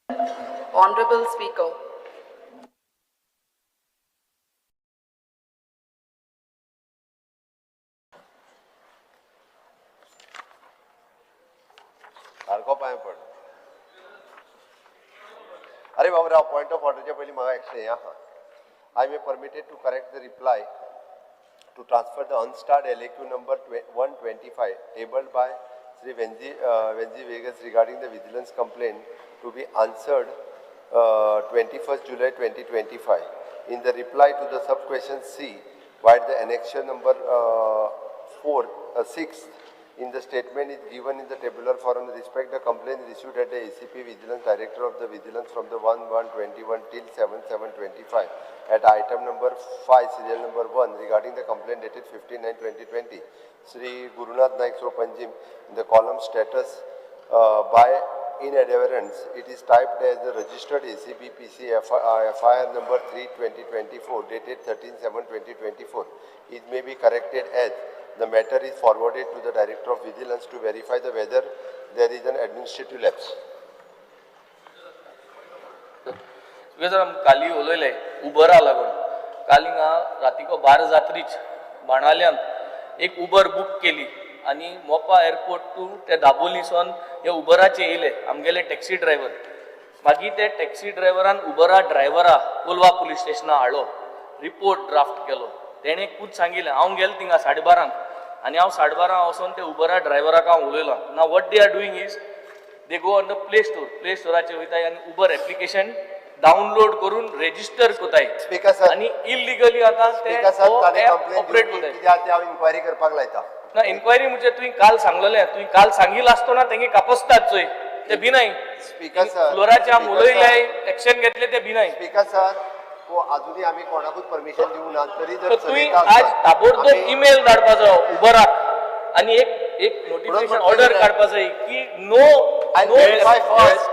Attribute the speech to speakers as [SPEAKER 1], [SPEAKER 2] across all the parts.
[SPEAKER 1] Honorable Speaker.
[SPEAKER 2] सारको पांय पड. अरे बाबा, पॉयंट ऑफ ऑर्डरच्या पयलीं म्हाका एक्शन हें आहा. I may permitted to correct the reply to transfer the unstarred LAQ number 125 tabled by Shri Venzi Vegas regarding the vigilance complaint to be answered 21st July 2025. In the reply to the sub question C, while the annexure number 4, 6 in the statement is given in the tabular form respect the complaint received at the ACP Vigilance Director of the Vigilance from the 1/1/21 till 7/7/25 at item number 5 serial number 1 regarding the complaint dated 15/9/2020. Sri Gurunath Naik so Panjim, in the column status by inadvertence it is typed as the registered ACB PC FIR number 3/2024 dated 13/7/2024. It may be corrected as the matter is forwarded to the Director of Vigilance to verify the whether there is an administrative lapse.
[SPEAKER 3] Speaker sir, काली उलयले उबरा लागून. काल हिंगा रातीको 12 जात्रीच बाणाल्यान एक Uber book केली आनी Mopa airport two ते दाबोलीसून हे उबराचे येयले आमगेले टॅक्सी ड्रायव्हर. मागीर ते टॅक्सी ड्रायव्हरान उबरा ड्रायव्हरा कोलवा पुलीस स्टेशना हाडलो, रिपोर्ट ड्राफ्ट केलो. तेणें खूद सांगिल्लें. हांव गेलो थिंगा 12:30 आनी हांव 12:30 वचोन ते उबरा ड्रायव्हराक हांव उलयलो ना. What they are doing is they go on the Play Store, play स्टोराचेर वयताय आनी उबर एप्लिकेशन डाउनलोड करून रेजिस्टर करताय
[SPEAKER 2] Speaker sir.
[SPEAKER 3] आनी इलिगली आतां ते
[SPEAKER 2] स्पीकर सर,
[SPEAKER 3] हो
[SPEAKER 2] ताणें
[SPEAKER 3] ऍप
[SPEAKER 2] कंप्लेन
[SPEAKER 3] ऑपरेट करताय.
[SPEAKER 2] कित्याक ते हांव इन्क्वायरी करपाक लायता.
[SPEAKER 3] ना, इन्क्वायरी म्हणजे तुवें काल सांगलेलें, तुवें काल सांगिल्लें आसतना तेंगे कापस्तात चोय ते भिनाय.
[SPEAKER 2] Speaker sir,
[SPEAKER 3] फ्लोराचे आम
[SPEAKER 2] Speaker
[SPEAKER 3] उलयले, एक्शन घेतले, ते भिनाय.
[SPEAKER 2] स्पीकर सर, तो अजूनही आमी कोणाकूच परमिशन दिवंक ना, तरी जर
[SPEAKER 3] तर तुवें
[SPEAKER 2] चलयता
[SPEAKER 3] आज
[SPEAKER 2] आसत,
[SPEAKER 3] ताबडतोब इमेल धाडपाचो उबराक आनी एक एक नोटिफिकेशन ऑर्डर काडपा जाय की no
[SPEAKER 2] I'll
[SPEAKER 3] no
[SPEAKER 2] verify first.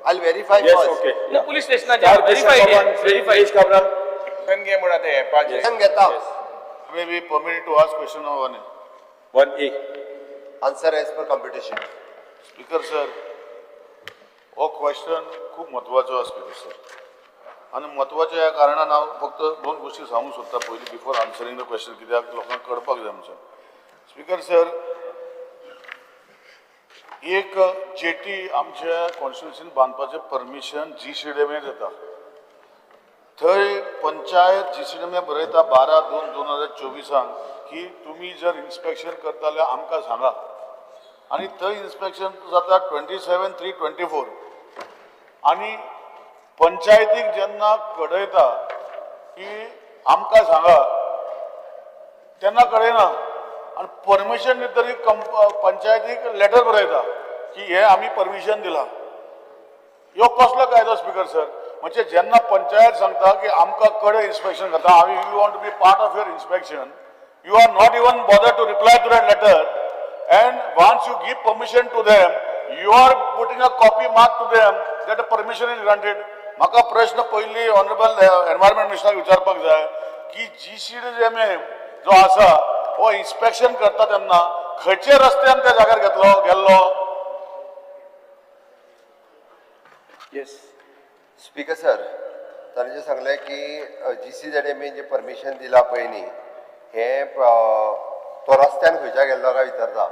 [SPEAKER 2] I'll verify
[SPEAKER 4] Yes,
[SPEAKER 2] first.
[SPEAKER 4] okay.
[SPEAKER 3] Police स्टेशनाचेर
[SPEAKER 4] Start question
[SPEAKER 3] verified
[SPEAKER 4] number one, Shri
[SPEAKER 3] verified.
[SPEAKER 4] Nilesh Cabral.
[SPEAKER 5] Action घे म्हणा ते ऍपाचेर.
[SPEAKER 2] Action घेता.
[SPEAKER 5] May be permitted to ask question number 1.
[SPEAKER 4] 1A.
[SPEAKER 2] Answer as per computation.
[SPEAKER 5] Speaker sir, हो question खूब म्हत्वाचो आसा speaker sir, आनी म्हत्वाच्या ह्या कारणान हांव फक्त दोन गोश्टी सांगूंक सोदता पयलीं बिफोर आन्सरींग the question, कित्याक लोकांक कळपाक जाय आमच्या. स्पीकर सर, एक जेटी आमच्या कॉन्स्टिट्युन्सीन बांदपाचें permission G C D M A दिता. थंय panchayat G C D M A बरयता 12/2/2024 की तुमी जर इन्स्पेक्शन करता जाल्यार आमकां सांगा, आनी थंय इन्स्पेक्शन जाता 27/3/24. आनी पंचायतीक जेन्ना कळयता की आमकां सांगा तेन्ना कळयना, आनी परमिशन दितरी पंचायतीक लेटर बरयता की हे आमी परमिशन दिलां. ह्यो कसलो कायदो स्पीकर सर? म्हणजे जेन्ना पंचायत सांगता की आमकां कडेन इन्स्पेक्शन करता आमी, you want to be part of your inspection, you are not even bother to reply to that letter, and once you give permission to them, you are putting a copy mark to them that permission is granted. म्हाका प्रश्न पयलीं honourable environment मिनिस्टराक विचारपाक जाय की G C D M A जो आसा हो inspection करता तेन्ना खंयचे रस्त्यान त्या जाग्यार घेतलो गेल्लो?
[SPEAKER 4] Yes.
[SPEAKER 2] Speaker sir, ताणें जें सांगलें की G C Z M J permission दिलां पळय न्ही, हें तो रस्त्यान खंयच्या गेल्लो काय विचारता.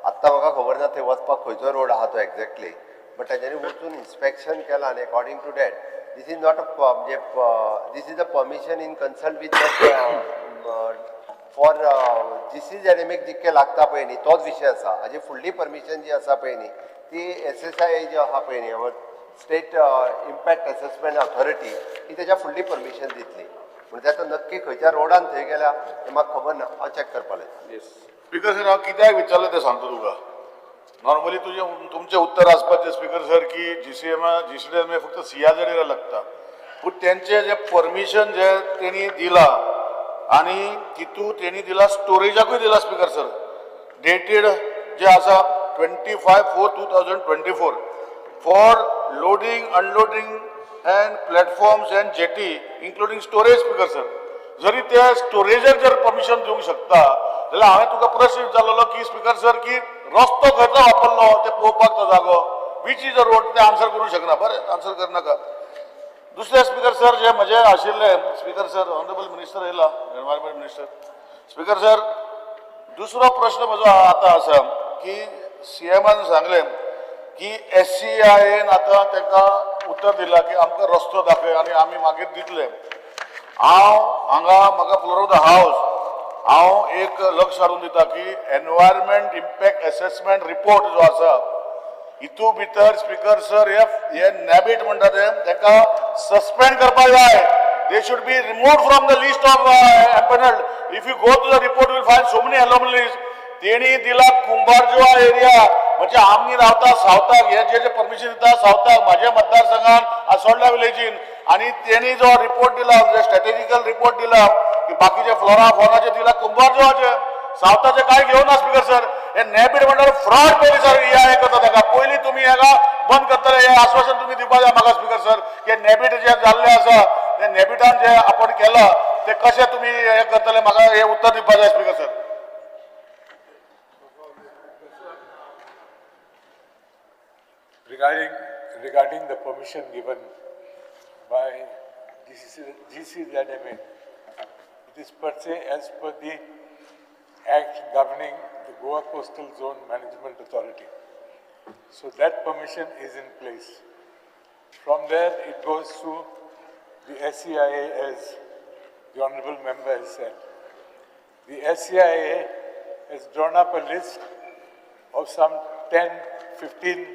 [SPEAKER 2] आत्तां म्हाका खबर ना थंय वचपाक खंयचो रोड आहा तो एक्झॅक्टली, बट तांच्यांनी वचून इन्स्पेक्शन केलां आनी according to that this is not a म्हणजे this is a permission in consult with for GCZMA जितकें लागता पळय न्ही तोच विशय आसा. हाजी फुडली परमिशन जी आसा पळय न्ही ती एसएसआय जी आहा पळय न्ही, स्टेट इम्पॅक्ट असॅसमेंट ऑथॉरिटी, ही तेच्या फुडली परमिशन दितली. म्हणजे आतां नक्की खंयच्या रोडान थंय गेल्या तें म्हाका खबर ना, हांव चॅक करपा लायता.
[SPEAKER 4] Yes.
[SPEAKER 5] Speaker sir, हांव कित्याक विचारलें तें सांगता तुका. नॉर्मली तुजें तुमचें उत्तर आसपाचें स्पीकर सर की G C M A फक्त सियाझेडीला लागता, पूण तेंचें जें परमिशन जें तेणी दिलां आनी तितू तेणी दिलां स्टोरेजाकूय दिलां स्पीकर सर, डेटेड जे आसा 25/4/2024 for loading, unloading and platforms and jetty including storage. Speaker sir, जरी ते स्टोरेजाक जर परमिशन दिवंक शकता जाल्यार हांवें तुका प्रश्न विचारलेलो की स्पीकर सर की रस्तो खंयचो वापरलो ते पळोवपाक तो जागो. Which is the road ते आन्सर करूंक शकना. बरें, आन्सर करनाका. दुसरे स्पीकर सर, जे म्हजे आशिल्ले, स्पीकर सर, ऑनरेबल मिनिस्टर येयला, एनवायरमेंट मिनिस्टर. स्पीकर सर, दुसरो प्रश्न म्हजो आतां आसा की सीएमान सांगलें की एससीआयएन आतां तांकां उतर दिलां की आमकां रस्तो दाखय आनी आमी मागीर दितले. हांव हांगा म्हाका फ्लोर ऑफ the house हांव एक लक्ष हाडून दिता की एनवायरमेंट इम्पॅक्ट एसेसमेंट रिपोर्ट जो आसा, हितू भितर, स्पीकर सर, हे हे नॅबीट म्हणटा ते ताका सस्पेंड करपाक जाय. They should be remove from the list of empanelled. If you go to the report, will find so many anomalies. तेणी दिला कुंभारजुआ एरिया, म्हणजे आमी रावता सावथाक, हे जे जे परमिशन दिता सावथाक, म्हाज्या मतदारसंघान आसोल्डा विलेजीन. आनी तेणी जो रिपोर्ट दिला, स्ट्रॅटेजिकल रिपोर्ट दिला की बाकीचे फ्लोरा फॉनाचे दिला कुंभारजुआचे, सावथाचे काय घेवना. स्पीकर सर, हे नॅबीड म्हणल्यार फ्रॉड. पयली सर हे करता ताका पयली तुमी हेका बंद करतले हे आश्वासन तुमी दिवपा जाय म्हाका, स्पीकर सर, की नॅबीड जे जाल्लें आसा, ते नॅबिटान जे आपण केलां ते कशें तुमी हे करतले, म्हाका हे उत्तर दिवपा जाय, speaker sir.
[SPEAKER 1] Regarding the permission given by GCC, GCZMA, it is per se as per the Act governing the Goa Coastal Zone Management Authority. So that permission is in place. From there, it goes to the SEIA, as the honorable member has said. The SEIA has drawn up a list of some 10, 15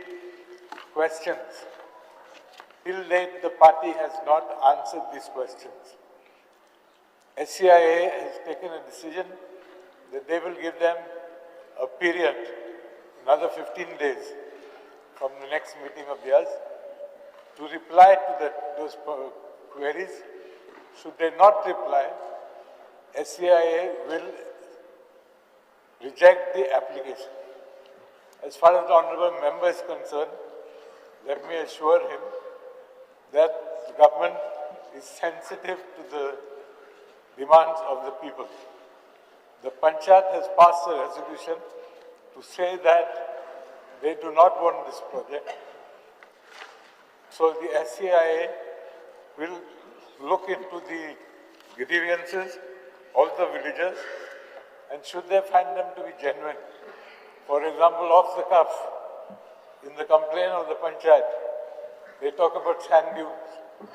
[SPEAKER 1] questions. Till date, the party has not answered these questions. SCIA has taken a decision that they will give them a period, another 15 days from the next meeting of theirs, to reply to those queries. Should they not reply, SCIA will reject the application. As far as the honorable member is concerned, let me assure him that the government is sensitive to the demands of the people. The Panchayat has passed a resolution to say that they do not want this project. So the SCIA will look into the grievances of the villagers, and should they find them to be genuine, for example, off the cuff, in the complaint of the Panchayat, they talk about sand dunes.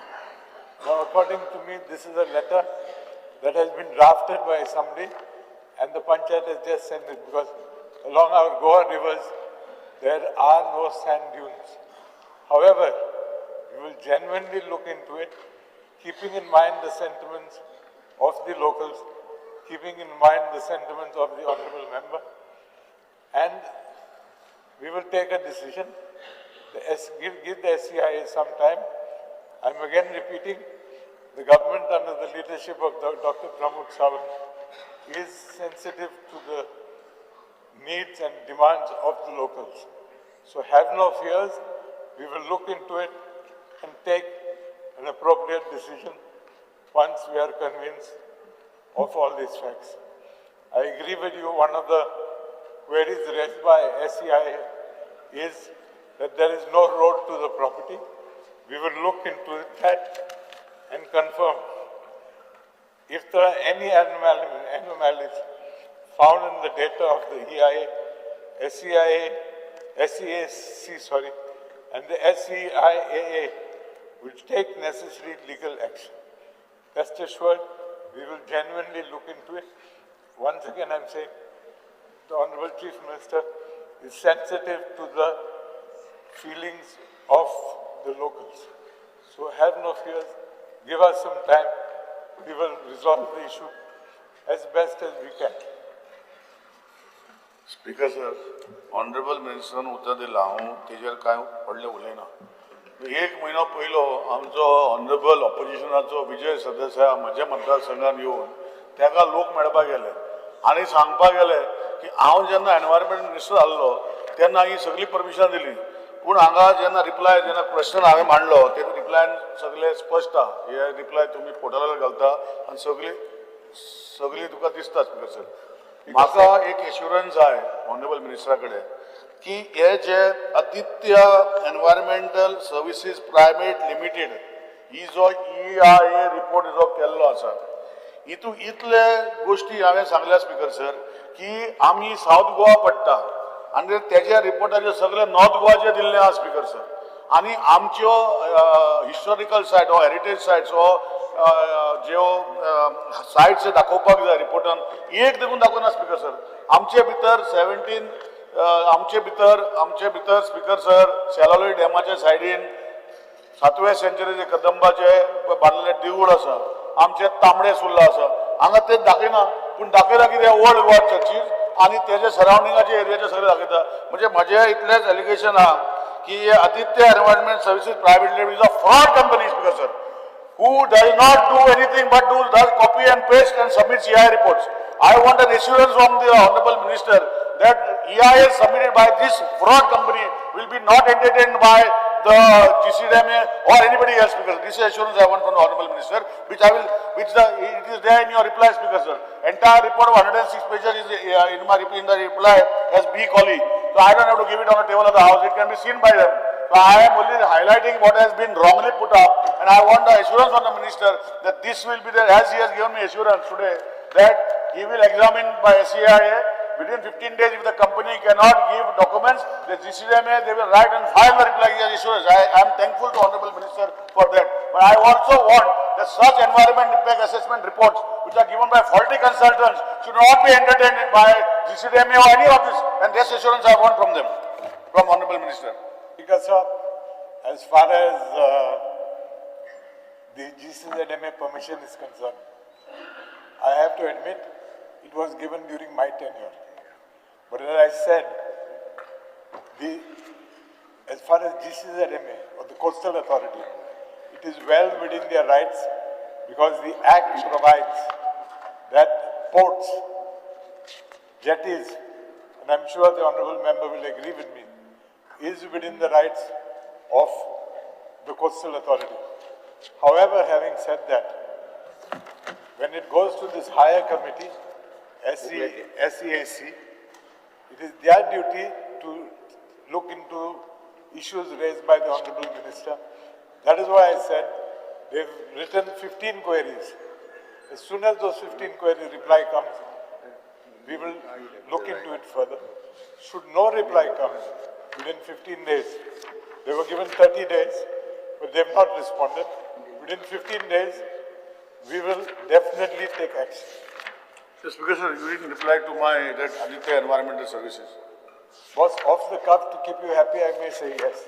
[SPEAKER 1] Now, according to me, this is a letter that has been drafted by somebody, and the Panchayat has just sent it, because along our Goa rivers, there are no sand dunes. However, we will genuinely look into it, keeping in mind the sentiments of the locals, keeping in mind the sentiments of the honorable member, and we will take a decision. Give the SCIA some time. I'm again repeating, the government under the leadership of Dr. Pramod Sawant is sensitive to the needs and demands of the locals. So have no fears. We will look into it and take an appropriate decision once we are convinced of all these facts. I agree with you, one of the queries raised by SEIA is that there is no road to the property. We will look into that and confirm. If there are any anomalies found in the data of the EIA, SEIA, SEAC, sorry, and the SEIAA will take necessary legal action. Rest assured, we will genuinely look into it. Once again, I'm saying, the Honorable Chief Minister is sensitive to the feelings of the locals. So have no fears, give us some time, we will resolve the issue as best as we can.
[SPEAKER 5] Speaker sir, honourable मिनिस्टरान उतर दिलां, हांव तेजेर कांय व्हडलें उलयना. एक म्हयनो पयलो आमचो ऑनरेबल ऑपोजिशनाचो विजय सरदेसाय म्हज्या मतदारसंघात येवन ताका लोक मेळपाक गेले आनी सांगपाक गेले की हांव जेन्ना एनवायरमेंट मिनिस्टर आहलो तेन्ना ही सगळी परमिशनां दिली, पूण हांगा जेन्ना रिप्लाय, जेन्ना क्वेश्चन हांवें मांडलो, ते रिप्लायन सगळे स्पश्ट आहा. हे रिप्लाय तुमी पोर्टलार घालता आनी सगळी सगळी तुका दिसता. स्पीकर सर, म्हाका एक एश्युरन्स जाय ऑनरेबल मिनिस्टरा कडेन. की हे जे Aditya environmental services private limited ही जो EIA report जो केल्लो आसा हितून इतले गोश्टी हांवें सांगल्या स्पीकर सर की आमी सावथ गोवा पडटा आनी तेज्या रिपोर्टाचेर सगळे नॉर्थ गोवाचे दिल्ले आहा स्पीकर सर. आनी आमच्यो हिस्टोरिकल सायट हो हेरिटेज सायट्स हो ज्यो सायट्स दाखोवपाक जाय रिपोर्टान एक देखून दाखोवना स्पीकर सर. आमचे भितर 17 आमचे भितर स्पीकर सर सेलालोई डॅमाच्या सायडीन 7व्या सेंचुरीचे कदंबाचे बांदलें देवूळ आसा, आमचे तांबडे सुर्ला आसा, हांगा ते दाखयना पूण दाखयता कितें ओल्ड गोवा चर्चीज आनी तेजे सरावंडिंगाचे एरियाचे सगळे दाखयता. म्हणजे म्हजें इतलेंच एलिगेशन आहा की Aditya environment services private limited is a fraud company speaker sir, who does not do anything but does copy and paste and submits EIA reports. I want an assurance from the Honorable Minister that EIA submitted by this fraud company will be not entertained by the GCDMA or anybody else, because this is assurance I want from the Honorable Minister, which I will, which the, it is there in your reply, Speaker sir. Entire report of 106 pages is in my in the reply as B Collie. So I don't have to give it on the table of the house, it can be seen by them. So I am only highlighting what has been wrongly put up, and I want the assurance from the minister that this will be there, as he has given me assurance today, that he will examine by SEIA within 15 days. If the company cannot give documents, the GCDMA, they will write and file the reply as assurance. I am thankful to Honorable Minister for that. But I also want that such environment impact assessment reports, which are given by faulty consultants, should not be entertained by GCDMA or any of this. And this assurance I want from them, from Honorable Minister.
[SPEAKER 1] Because sir, as far as the GCZMA permission is concerned, I have to admit it was given during my tenure. But as I said, as far as GCZMA or the Coastal Authority, it is well within their rights because the Act provides that ports, jetties, and I'm sure the Honorable Member will agree with me, is within the rights of the Coastal Authority. However, having said that, when it goes to this higher committee, SEAC, it is their duty to look into issues raised by the Honorable Minister. That is why I said they've written 15 queries. As soon as those 15 queries reply comes, we will look into it further. Should no reply come within 15 days, they were given 30 days, but they have not responded. Within 15 days, we will definitely take action.
[SPEAKER 5] So, Speaker sir, you didn't reply to my that Aditya Environmental Services.
[SPEAKER 1] Boss, off the cuff, to keep you happy, I may say yes,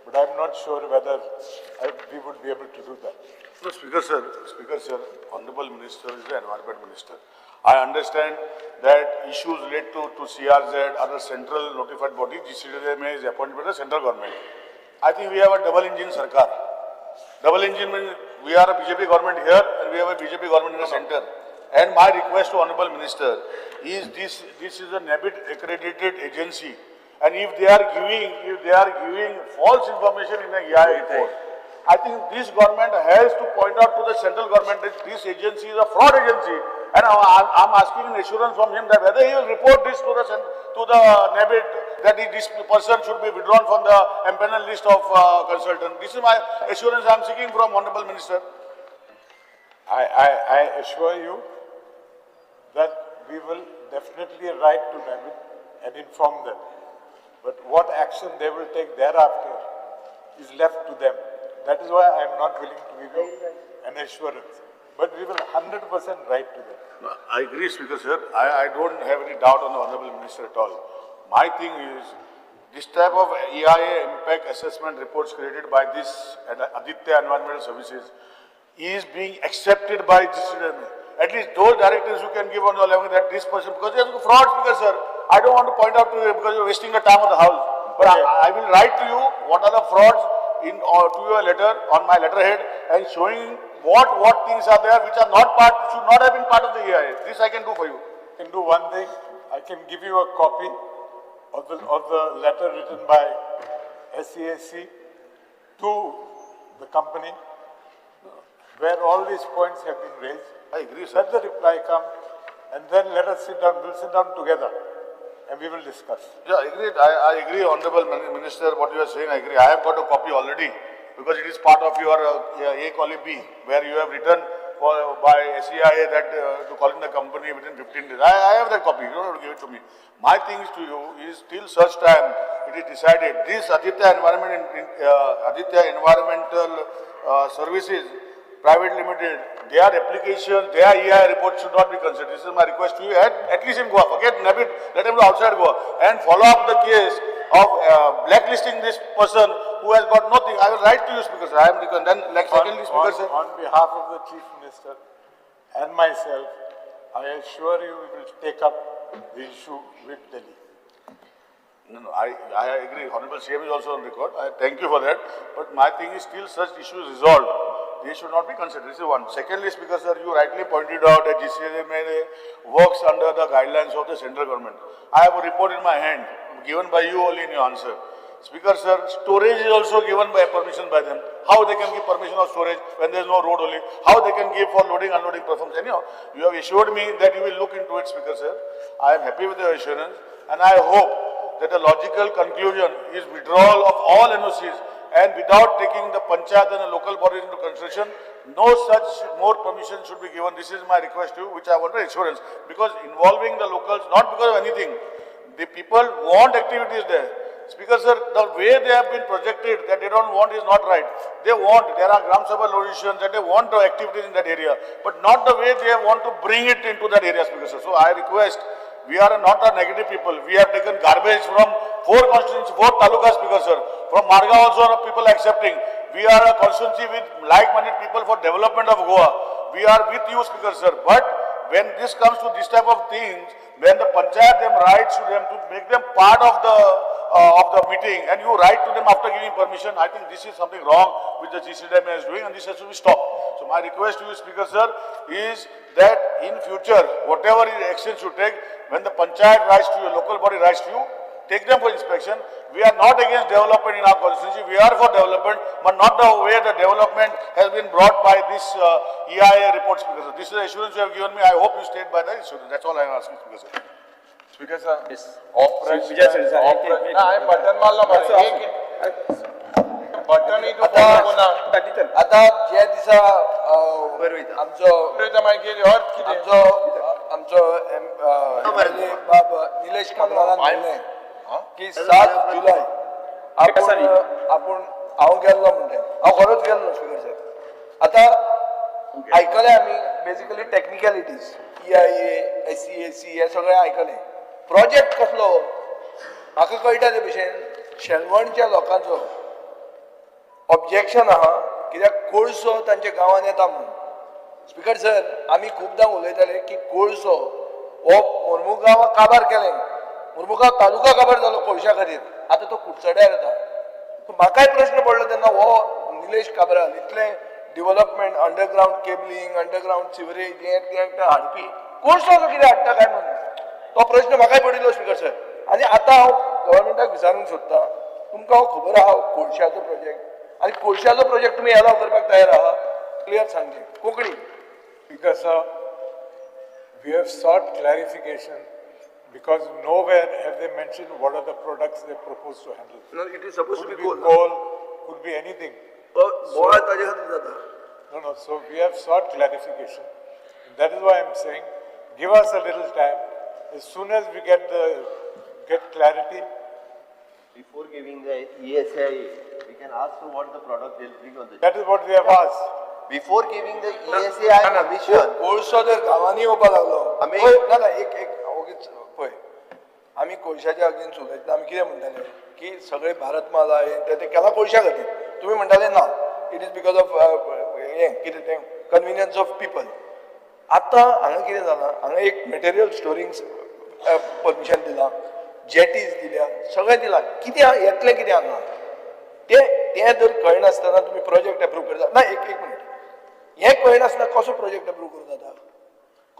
[SPEAKER 1] but I'm not sure whether we would be able to do that.
[SPEAKER 5] No, Speaker sir, Honorable Minister is the Environment Minister. I understand that issues related to CRZ are the central notified body. GCDMA is appointed by the central government. I think we have a double engine sarkar. Double engine means we are a BJP government here and we have a BJP government in the center. And my request to Honorable Minister is this is a NABIT accredited agency, and if they are giving false information in a EIA report, I think this government has to point out to the central government that this agency is a fraud agency. And I'm asking an assurance from him that whether he will report this to the NABIT, that this person should be withdrawn from the empanel list of consultant. This is my assurance I'm seeking from Honorable Minister.
[SPEAKER 1] I assure you that we will definitely write to NABIT and inform them. But what action they will take thereafter is left to them. That is why I am not willing to give you an assurance. But we will 100% write to them.
[SPEAKER 5] No, I agree, Speaker sir. I don't have any doubt on the Honorable Minister at all. My thing is, this type of EIA impact assessment reports created by this Aditya Environmental Services is being accepted by GCDMA. At least those directives you can give on the level that this person, because they are fraud, Speaker sir. I don't want to point out to you because you are wasting the time of the house. But okay. I will write to you what are the frauds in or to your letter on my letterhead and showing what things are there which are not part, should not have been part of the EIA. This I can do for you.
[SPEAKER 1] I can do one thing. I can give you a copy of the letter written by SEAC to the company, where all these points have been raised.
[SPEAKER 5] I agree, sir.
[SPEAKER 1] Let the reply come, and then let us sit down. We'll sit down together. and we will discuss.
[SPEAKER 5] Yeah, agreed. I agree, Honorable Minister, what you are saying, I agree. I have got a copy already because it is part of your A column B, where you have written for, by SEIA that to call in the company within 15 days. I have that copy. You don't have to give it to me. My thing is to you is till such time it is decided, this Aditya Environment, Aditya Environmental Services Private Limited, their application, their EI report should not be considered. This is my request to you, at least in Goa. Forget Nabid, let him go outside Goa and follow up the case of blacklisting this person who has got nothing. I will write to you, Speaker sir. I am the, then like secondly, Speaker sir.
[SPEAKER 1] On behalf of the Chief Minister and myself, I assure you we will take up the issue with Delhi.
[SPEAKER 5] No, I agree. Honorable CM is also on record. I thank you for that. But my thing is still such issues resolved, they should not be considered. This is one. Secondly, Speaker sir, you rightly pointed out that GCMA works under the guidelines of the central government. I have a report in my hand, given by you only in your answer. Speaker sir, storage is also given by permission by them. How they can give permission of storage when there is no road only? How they can give for loading, unloading performance? Anyhow, you have assured me that you will look into it, Speaker sir. I am happy with your assurance and I hope that the logical conclusion is withdrawal of all NOCs and without taking the panchayat and the local bodies into consideration, no such more permission should be given. This is my request to you, which I want assurance. Because involving the locals, not because of anything, the people want activities there. Speaker sir, the way they have been projected that they don't want is not right. They want, there are Gram Sabha resolutions that they want the activities in that area, but not the way they want to bring it into that area, Speaker sir. So I request, we are not a negative people. We have taken garbage from 4 constituencies, 4 talukas, Speaker sir. From Margao also are people accepting. We are a constituency with like-minded people for development of Goa. We are with you, Speaker sir. But when this comes to this type of things, when the panchayat them writes to them to make them part of the meeting, and you write to them after giving permission, I think this is something wrong which the GCDMA is doing, and this has to be stopped. So my request to you, Speaker sir, is that in future, whatever actions you take, when the panchayat writes to you, local body writes to you, take them for inspection. We are not against development in our constituency. We are for development, but not the way the development has been brought by this EIA report, Speaker sir. This is the assurance you have given me. I hope you stand by the assurance. That's all I am asking, Speaker sir.
[SPEAKER 6] Speaker sir,
[SPEAKER 4] Yes.
[SPEAKER 6] Operation,
[SPEAKER 4] Vijay sir, sir,
[SPEAKER 6] ना हांवें button मारलो मरे, एक button तूं पळोवंक ना.
[SPEAKER 7] आता जे दिसा आमचो
[SPEAKER 6] मागीर अर्थ कितें?
[SPEAKER 7] आमचो बाब निलेश काब्रालान म्हणलें की 7 जुलय आपूण हांव गेल्लो म्हणटे, हांव खरोच गेल्लो स्पीकर साहेब. आतां आयकलें आमी बेसिकली टॅक्निकलिटीज, EIA, SEAC हे सगळें आयकलें. प्रोजेक्ट कसलो म्हाका कळटा ते भशेन शेलवणच्या लोकांचो ऑब्जेक्शन आहा कित्याक कोळसो तांच्या गांवांत येता म्हणून. स्पीकर सर, आमी खुबदां उलयताले की कोळसो हो मोर्मुगांव काबार केलें, मोर्मुगांव तालुका काबार जालो कोळशा खातीर, आतां तो कुडचड्यार येता. म्हाकाय प्रश्न पडलो तेन्ना हो निलेश काब्राल इतलें development, underground cabling, underground sewerage हें तें हाडपी कोळसो असो कितें हाडटा काय म्हणून तो प्रश्न म्हाकाय पडिल्लो स्पीकर सर. आनी आतां हांव गव्हर्मेंटाक विचारूंक सोदतां, तुमकां हांव खबर आहा कोळशाचो प्रोजेक्ट, आनी कोळशाचो प्रोजेक्ट तुमी एलाव करपाक तयार आहा? क्लियर सांगचें Konkani.
[SPEAKER 1] Speaker sir, we have sought clarification because nowhere have they mentioned what are the products they propose to handle.
[SPEAKER 7] No, it is supposed to
[SPEAKER 1] Could
[SPEAKER 7] be
[SPEAKER 1] be
[SPEAKER 7] coal.
[SPEAKER 1] coal, could be anything.
[SPEAKER 7] बोळा ताजे खातीर जाता.
[SPEAKER 1] No, so we have sought clarification. That is why I am saying, give us a little time. As soon as we get clarity.
[SPEAKER 2] Before giving the ESIA, we can ask for what the product they will bring on the...
[SPEAKER 1] That is what we have asked.
[SPEAKER 2] Before giving the ESAI permission,
[SPEAKER 7] कोळसो जर गांवांनी येवपाक लागलो,
[SPEAKER 2] आमी-
[SPEAKER 7] पळय, ना ना एक एक ओगीच पळय, आमी कोळशाच्या अगेन्स्ट उलयतना आमी कितें म्हणटाले की सगळे भारतमाला हें तें केलां कोळशा खातीर. तुमी म्हणटाले ना, it is because of हें कितें तें कन्विनियन्स ऑफ पिपल. आतां हांगा कितें जालां, हांगा एक मटेरियल स्टोरींग परमिशन दिलां, जेटीज दिल्या, सगळें दिलां, कितें येतलें कितें हांगा तें तें जर कळनासतना तुमी प्रोजेक्ट एप्रूव करता ना. एक मिनिट, हें कळनासतना कसो प्रोजेक्ट एप्रूव करूं जाता?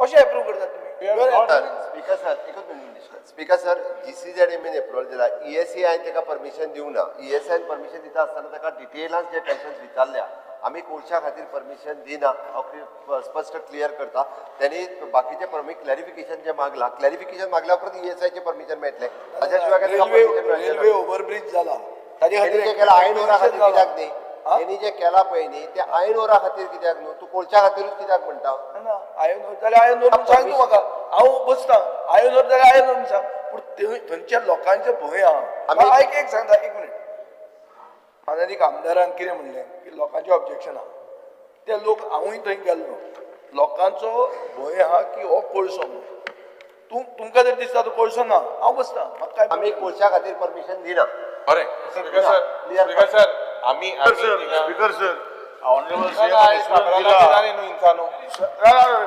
[SPEAKER 7] कशें एप्रूव करतात तुमी?
[SPEAKER 2] स्पीकर सर, एकच minute. Speaker sir, जीसीझेडएमएन एप्रुवल दिला, ईएसआयन ताका परमिशन दिवंक ना. ईएसआयन परमिशन दिता आसतना ताका डिटेलान जे क्वेश्चन्स विचारल्या, आमी कोळशा खातीर परमिशन दिना हांव स्पश्ट क्लियर करता. त्यांनी बाकीचे क्लॅरिफिकेशन जे मागला, क्लॅरिफिकेशन मागल्या उपरांत ईएसआयचें परमिशन मेळटलें. ताच्या शिवाय ताका
[SPEAKER 7] रेल्वे
[SPEAKER 2] permission मेळचें ना.
[SPEAKER 7] रेल्वे ओव्हरब्रिज जाला ताजे
[SPEAKER 2] तेणी
[SPEAKER 7] खातीर
[SPEAKER 2] जें केलां आयन ओरा खातीर कित्याक न्ही?
[SPEAKER 7] हा?
[SPEAKER 2] तेणी जें केलां पळय न्ही तें आयन ओरा खातीर कित्याक न्हू? तूं कोळशा खातीरूच कित्याक म्हणटा?
[SPEAKER 7] ना, आयन ओर जाल्यार आयन ओर म्हूण सांग तूं म्हाका, हांव बसता. आयन ओर जाल्यार आयन ओर म्हूण सांग, पूण थंयच्या लोकांचें भंय आहा. आयक, एक सांगता, एक मिनीट. मानादीक आमदारान कितें म्हणलें की लोकांचें ऑब्जेक्शन आहा. ते लोक, हांवूय थंय गेल्लो, लोकांचो भंय आहा की हो कोळसो म्हणून. तूं तुमकां जर दिसता तो कोळसो ना, हांव बसता, म्हाका काय
[SPEAKER 2] आमी कोळशा खातीर परमिशन दिना.
[SPEAKER 6] बरें, स्पीकर सर, स्पीकर सर, आमी
[SPEAKER 5] sir, speaker sir, honourable
[SPEAKER 6] ना, ना, काब्राला दिना न्हू इन्सानो.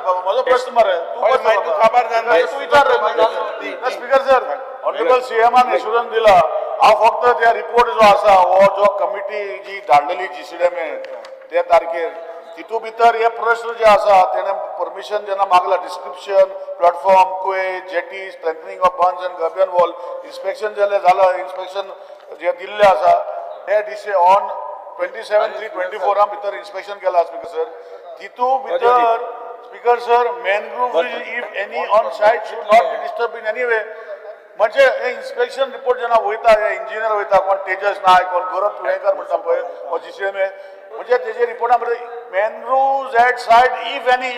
[SPEAKER 5] बाबा, म्हजो प्रश्न मरे तूं.
[SPEAKER 6] हय, मागीर तूं काबार जावन
[SPEAKER 5] तूं विचार रे. स्पीकर सर, ऑनरेबल सीएमान एश्युरन्स दिला. हांव फक्त त्या रिपोर्ट जो आसा, हो जो कमिटी जी धाडलेली जीसीडीएमए त्या तारखेर, तितू भितर हे प्रश्न जे आसा, तेणे परमिशन जेन्ना मागला, description, platform, quay, jetty, strengthening of bunds and gabion wall, inspection जालें जाला, इन्स्पेक्शन जे दिल्लें आसा ते DC on 27/3/24 भितर इन्स्पेक्शन केला. स्पीकर सर, तितू भितर, speaker sir, mangrove if any on site should not be disturb in any way. म्हणजे हे इन्स्पेक्शन रिपोर्ट जेन्ना वयता, हे इंजिनियर वयता, कोण तेजस नायक, कोण गौरव तुळेकर म्हणटा पळय, हो जीसीएमए, म्हणजे तेजे रिपोर्टा भितर mangrove at site if any.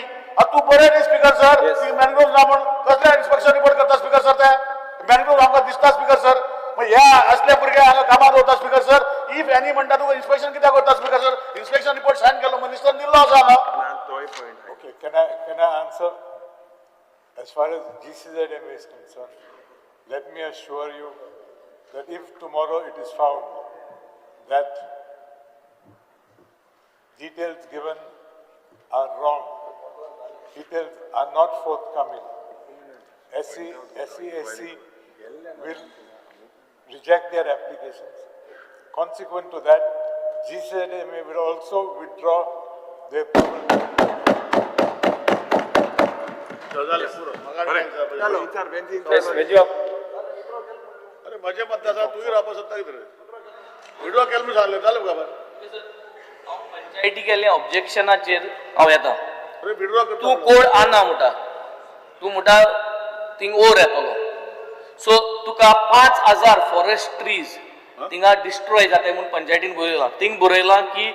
[SPEAKER 5] तूं बरें न्ही स्पीकर सर, ती मॅनग्रूव ना म्हण कसले इन्स्पेक्शन रिपोर्ट करता स्पीकर सर? ते मॅनग्रूव आमकां दिसता स्पीकर सर. मग ह्या असल्या भुरग्यांक हांगा कामार दवरता स्पीकर सर. If any म्हणटा, तुका इन्स्पेक्शन कित्याक करता speaker sir? Inspection report sign केलो, मिनिस्टरान दिल्लो आसा हांगा.
[SPEAKER 1] Okay, can I answer? As far as GCZMA is concerned, let me assure you that if tomorrow it is found that details given are wrong, details are not forthcoming, SEAC will reject their applications. Consequent to that, GCZMA will also withdraw their approval.
[SPEAKER 4] Yes, Vejjo.
[SPEAKER 5] अरे, म्हजे मत आसा, तुवें रावपाक सोदता कितें रे? Withdraw केलें म्हूण सांगलें, जालें खबर.
[SPEAKER 3] पंचायती केल्ले ऑब्जेक्शनाचेर हांव येता.
[SPEAKER 5] अरे, विड्रॉ करता.
[SPEAKER 3] तूं कोड आना म्हणटा, तूं म्हणटा थिंग ओर येतलो, सो तुका 5000 फॉरेस्ट ट्रीज थिंगा डिस्ट्रॉय जाताय म्हूण पंचायतीन बरयलां. थिंग बरयलां की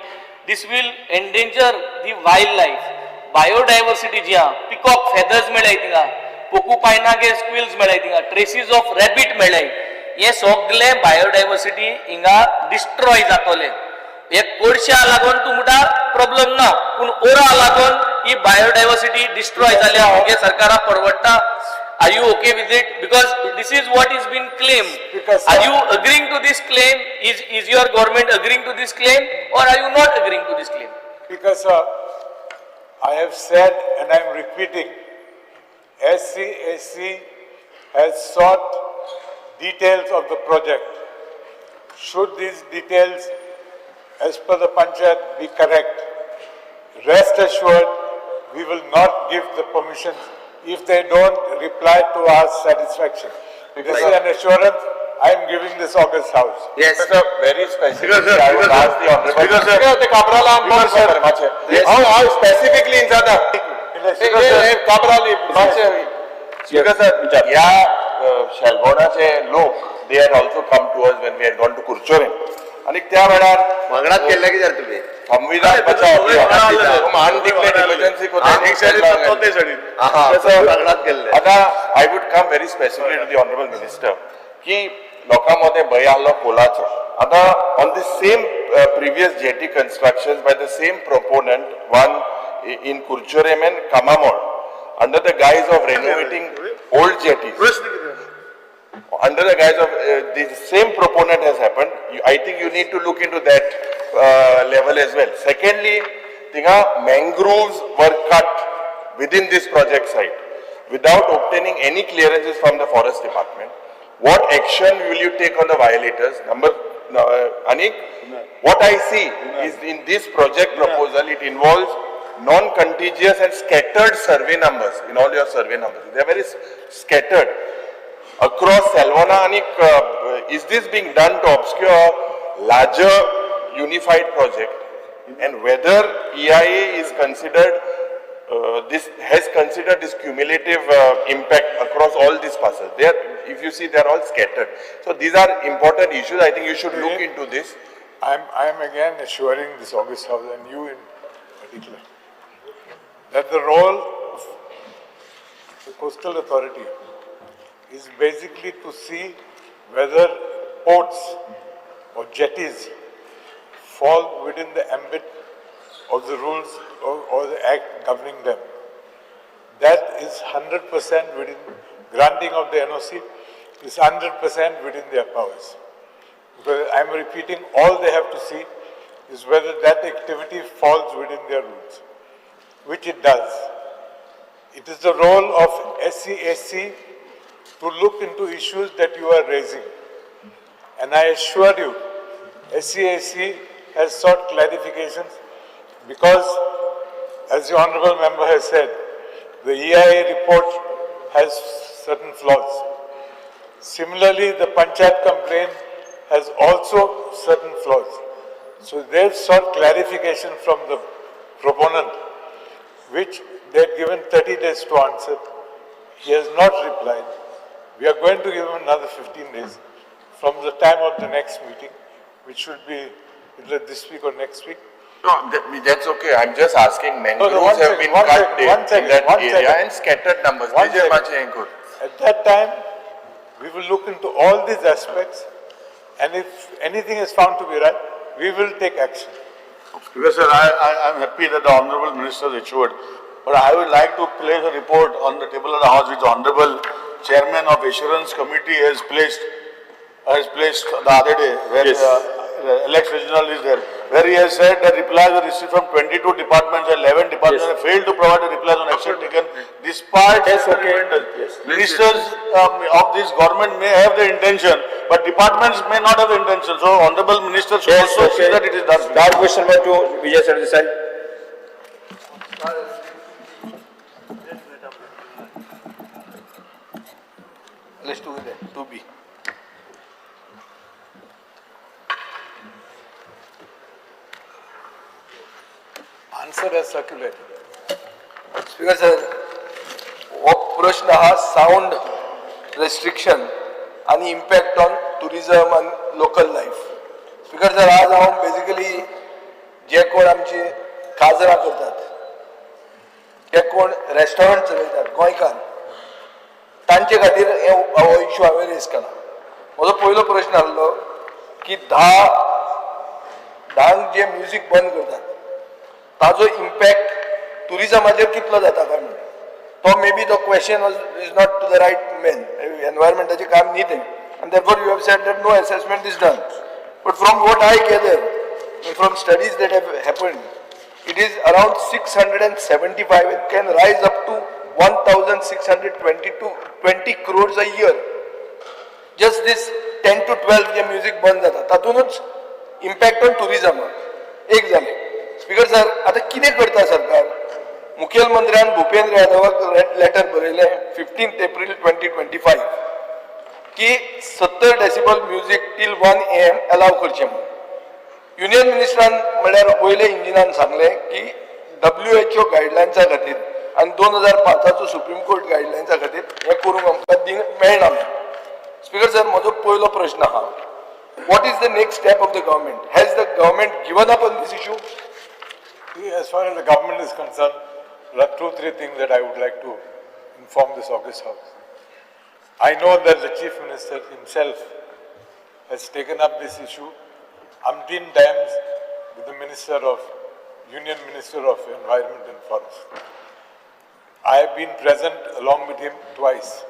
[SPEAKER 3] this will endanger the wild life, biodiversity जी आहा. पिकॉक फेदर्स मेळ्ळाय थिंगा, पोकुपायनागे स्क्विल्स मेळ्ळाय थिंगा, ट्रेसीस ऑफ रॅबीट मेळ्ळाय. हे सगळे बायोडायवर्सिटी हिंगा डिस्ट्रॉय जातले. हे कोळशा लागून तूं म्हणटा प्रॉब्लम ना, पूण ओरा लागून ही बायोडायवर्सिटी डिस्ट्रॉय जाल्या, हे सरकाराक परवडटा? Are you okay with it? Because this is what is been claim.
[SPEAKER 1] Because,
[SPEAKER 3] are you agreeing to this claim? Is your government agreeing to this claim or are you not agreeing to this claim?
[SPEAKER 1] Because I have said and I am repeating, SCAC has sought details of the project. Should these details, as per the panchayat, be correct, rest assured we will not give the permissions if they don't reply to our satisfaction. This is an assurance I am giving this august house.
[SPEAKER 2] Yes.
[SPEAKER 6] Sir, very specifically,
[SPEAKER 5] Speaker sir,
[SPEAKER 6] I would
[SPEAKER 5] Speaker sir.
[SPEAKER 6] ask the honorable.
[SPEAKER 5] Speaker sir.
[SPEAKER 6] ते काब्राला
[SPEAKER 5] Speaker sir.
[SPEAKER 6] मातशें. हांव हांव specifically विचारता.
[SPEAKER 5] Speaker sir.
[SPEAKER 6] Cabral मातशें. Speaker sir, ह्या शेलबोणाचे लोक, they had also come to us when we had gone to Curchorem आनी त्या वेळार
[SPEAKER 2] वांगडाच केल्ले कित्याक तुमी?
[SPEAKER 6] संविधान बचाव अनडिक्लेअर्ड इमर्जन्सी.
[SPEAKER 5] एक सायडीन तो ते सायडीन.
[SPEAKER 2] वांगडाच केल्ले.
[SPEAKER 6] आतां I would come very specifically to the honourable minister की लोकां मदें भंय आहलो कोलाचो. आतां on the same previous jetty construction by the same proponent, one in Curchorem and Camamol, under the guise of renovating old jetties,
[SPEAKER 5] प्रश्न कितें?
[SPEAKER 6] Under the guise of the same proponent has happened. I think you need to look into that level as well. Secondly, थिंगा mangroves were cut within this project site without obtaining any clearances from the forest department. What action will you take on the violators? Number, Anik, what I see is in this project proposal, it involves Non-contiguous and scattered survey numbers in all your survey numbers. They are very scattered across Salvana and is this being done to obscure larger unified project, and whether EIA is considered this has considered this cumulative impact across all these parcels? They are, if you see, they are all scattered. So these are important issues. I think you should look into this.
[SPEAKER 1] I'm again assuring this august house and you in particular that the role of the coastal authority is basically to see whether ports or jetties fall within the ambit of the rules or the act governing them. That is 100% within granting of the NOC is 100% within their powers. Because I'm repeating, all they have to see is whether that activity falls within their rules, which it does. It is the role of SEAC to look into issues that you are raising. And I assure you, SEAC has sought clarifications because, as the honorable member has said, the EIA report has certain flaws. Similarly, the Panchayat complaint has also certain flaws. So they've sought clarification from the proponent, which they had given 30 days to answer. He has not replied. We are going to give him another 15 days from the time of the next meeting, which should be either this week or next week.
[SPEAKER 6] No, that's okay. I'm just asking, mangroves
[SPEAKER 1] No, no, one
[SPEAKER 6] have
[SPEAKER 1] second,
[SPEAKER 6] been
[SPEAKER 1] one
[SPEAKER 6] cut
[SPEAKER 1] second,
[SPEAKER 6] in
[SPEAKER 1] one second,
[SPEAKER 6] that
[SPEAKER 1] one
[SPEAKER 6] area
[SPEAKER 1] second.
[SPEAKER 6] and scattered numbers.
[SPEAKER 1] One
[SPEAKER 6] Vijay
[SPEAKER 1] second.
[SPEAKER 6] Mache.
[SPEAKER 1] At that time, we will look into all these aspects, and if anything is found to be right, we will take action.
[SPEAKER 5] Because sir, I am happy that the Honorable Minister has assured, but I would like to place a report on the table of the House which the Honorable Chairman of Assurance Committee has placed the other day, where
[SPEAKER 4] Yes.
[SPEAKER 5] Alex Reginald is there, where he has said that replies were received from 22 departments and 11 departments
[SPEAKER 4] Yes.
[SPEAKER 5] have failed to provide the replies on action taken despite
[SPEAKER 4] Yes,
[SPEAKER 5] the
[SPEAKER 4] okay.
[SPEAKER 5] reminders.
[SPEAKER 4] Yes.
[SPEAKER 5] Ministers of this government may have the intention, but departments may not have the intention. So Honorable Minister should
[SPEAKER 4] Yes,
[SPEAKER 5] also see
[SPEAKER 4] okay.
[SPEAKER 5] that it is done.
[SPEAKER 4] Star question number 2, Vijay Sardesai.
[SPEAKER 7] Let's do that, 2B.
[SPEAKER 1] Answer as circulated.
[SPEAKER 7] Speaker sir, हो प्रश्न आहा sound restriction आनी impact on tourism आनी local life. Speaker sir, आज हांव basically जे कोण आमची काजरां करतात, जे कोण रेस्टॉरंट चलयतात गोंयकार, तांचे खातीर हे हो इशू हांवें रेज केला. म्हजो पयलो प्रश्न आहलो की 10 धांक जे म्युजीक बंद करतात ताजो इम्पॅक्ट टुरिजमाचेर कितलो जाता काय म्हणून. तो मे बी तो question is not to the right man, एनवायरमेंटाचें काम न्ही तें, आनी therefore you have said that no assessment is done, but from what I gather, from studies that have happened, it is around 675 and can rise up to 1622 20 crores a year. Just this 10 to 12 J music बंद जाता तातूनच impact on tourism एक जालें. Speaker sir, आतां कितें करता सरकार? मुखेलमंत्र्यान Bhupendra यादवाक letter बरयलें 15 April 2025 की 70 decibel music till 1 a.m. Allow करचें म्हणून. युनियन मिनिस्टरान म्हणल्यार वयल्या इंजिनान सांगलें की WHO गायडलायन्सा खातीर आनी 2005चो सुप्रीम कोर्ट गायडलायन्सा खातीर हें करूंक आमकां दिवंक मेळना. स्पीकर सर, म्हजो पयलो प्रश्न आहा, what is the next step of the government? Has the government given up on this issue?
[SPEAKER 1] See, as far as the government is concerned, there are two, three things that I would like to inform this august house. I know that the Chief Minister himself has taken up this issue umpteen times with the Union Minister of Environment and Forest. I have been present along with him twice.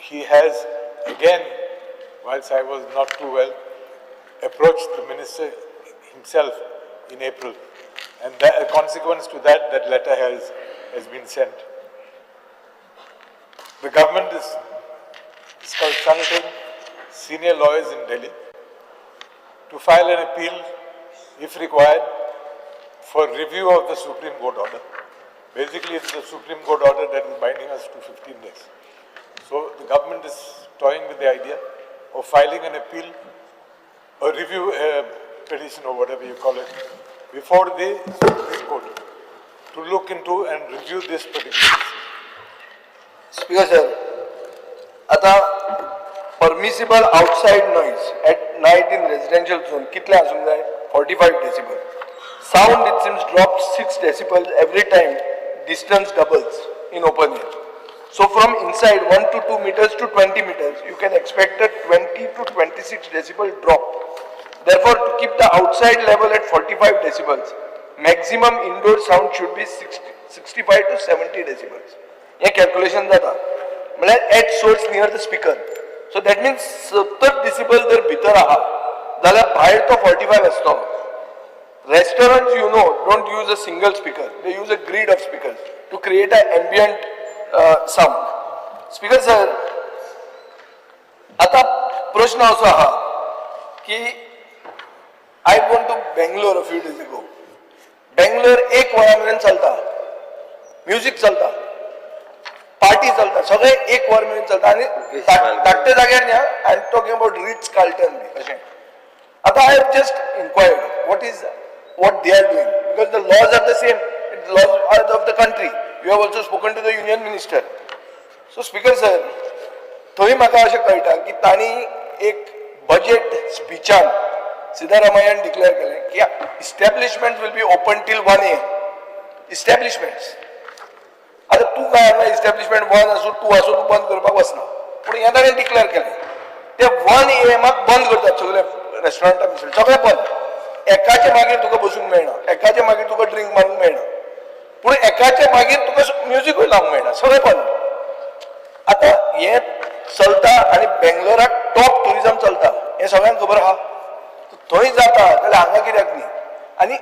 [SPEAKER 1] He has again, whilst I was not too well, approached the minister himself in April. And that, a consequence to that, that letter has been sent. The government is consulting senior lawyers in Delhi to file an appeal, if required, for review of the Supreme Court order. Basically, it's the Supreme Court order that is binding us to 15 days. So the government is toying with the idea of filing an appeal, a review petition or whatever you call it, before the Supreme Court to look into and review this particular issue.
[SPEAKER 7] Speaker sir, आता permissible outside noise at night in residential zone कितले आसूंक जाय? 45 decibel. Sound, it seems, drop 6 decibel every time distance doubles in open air. So from inside 1 to 2 meters to 20 meters, you can expect a 20 to 26 decibel drop. Therefore, to keep the outside level at 45 decibels, maximum indoor sound should be 60, 65 to 70 decibels. हे calculation जाता म्हळ्यार at source near the speaker. So that means 70 decibel जर भितर आहा जाल्यार भायर तो 45 आसतलो. Restaurants, don't use a single speaker. They use a grid of speakers to create an ambient sound. Speaker sir, आता प्रश्न असो आहा की I went to Bangalore a few days ago. Bangalore एक वरां मेरेन चलता, म्युजीक चलता, पार्टी चलता, सगळें एक वर मेरेन चलता आनी धाकट्या जाग्यार न्ही. I am talking about Ritz Carlton बी अशें. आता I have just inquired what they are doing, because the laws are the same, laws are of the country. You have also spoken to the union minister. So Speaker sir, थंय म्हाका अशें कळटा की तांणी एक budget स्पिचान सिद्धारामय्यान declare केलें की establishment will be open till 1 a.m., establishments. आतां तूं काय आसा, इस्टॅब्लिशमेंट वन आसूं, टू आसूं, तूं बंद करपाक वचना, पूण हें ताणें डिक्लेअर केलें, ते 1 ए.एमाक बंद करतात सगळे रेस्टॉरंटां बिस्टॉरंट सगळें बंद. एकाचे मागीर तुका बसूंक मेळना, एकाचे मागीर तुका ड्रिंक मारूंक मेळना, पूण एकाचे मागीर तुका म्युजिकूय लावंक मेळना, सगळें बंद. आतां हें चलता आनी बेंगलोराक टॉप टुरिजम चलता हें सगळ्यांक खबर आहा. थंय जाता जाल्यार हांगा कित्याक न्ही? आनी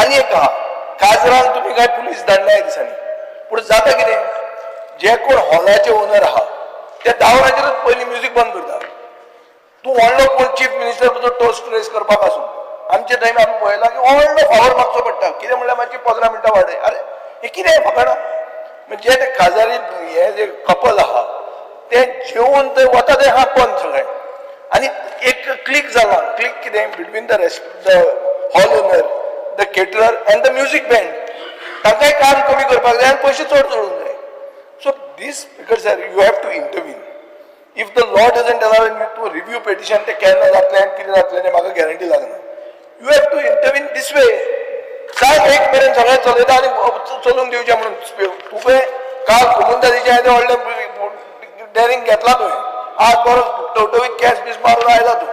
[SPEAKER 7] आनी एक आहा, काजरान तुमी काय पुलीस धाडना ह्या दिसांनी, पूण जाता कितें, जे कोण हॉलाचे ओनर आहा ते 10 वरांचेरूच पयलीं म्युजीक बंद करता. तूं व्हडलो कोण चीफ मिनिस्टर तुजो टोस्ट रेस करपाक आसूं, आमचे टायम आमी पळयलां की व्हडलो फावर मागचो पडटा. कितें म्हणल्यार मातशी 15 मिनटां वाडय. अरे, हें कितें फकाणां? म्हणजे ते काजारी हे जे कपल आहा ते जेवन थंय वता ते आहा बंद सगळें. आनी एक क्लिक जाला. क्लिक कितें? Between the rest the hall owner, the caterer and the music band. तांकांय काम कमी करपाक जाय आनी पयशे चड जोडूंक जाय. So this, because sir, you have to intervene. If the law doesn't allow you to review petition, ते केन्ना जातलें आनी कितें जातलें तें म्हाका गॅरंटी लागना. You have to intervene this way. सांग, एक मेरेन सगळें चलयता आनी चलूंक दिवचें म्हणून. तुवें काल कोमुनिदादीचें येदें व्हडलें डेरिंग घेतलां तुवें, आज बरो टवटवीत केंस बीस मारून आयला तूं.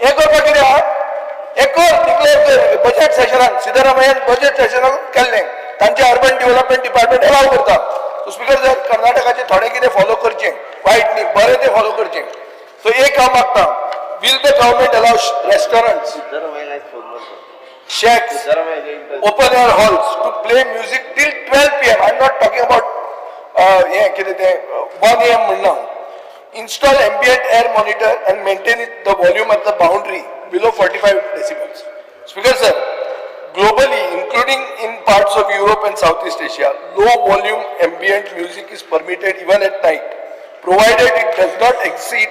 [SPEAKER 7] हें करपाक कितें आहा? हें कर, डिक्लेअर कर बजेट सेशनान. सिद्धरामय्यान बजेट सेशनाक केल्लें, तांचे अर्बन डेव्हलपमेंट डिपार्टमेंट एलाव करता. सो स्पीकर सर, कर्नाटकाचे थोडे कितें फॉलो करचें, वायट न्ही, बरें तें फॉलो करचें. सो एक हांव मागता, will the government allow restaurants, shacks, open air halls to play music till 12 p.m.? I'm not talking about हें कितें तें 1 a.m. म्हणना. Install ambient air monitor and maintain it, the volume at the boundary below 45 decibels. Speaker sir, globally, including in parts of Europe and Southeast Asia, low volume ambient music is permitted even at night, provided it does not exceed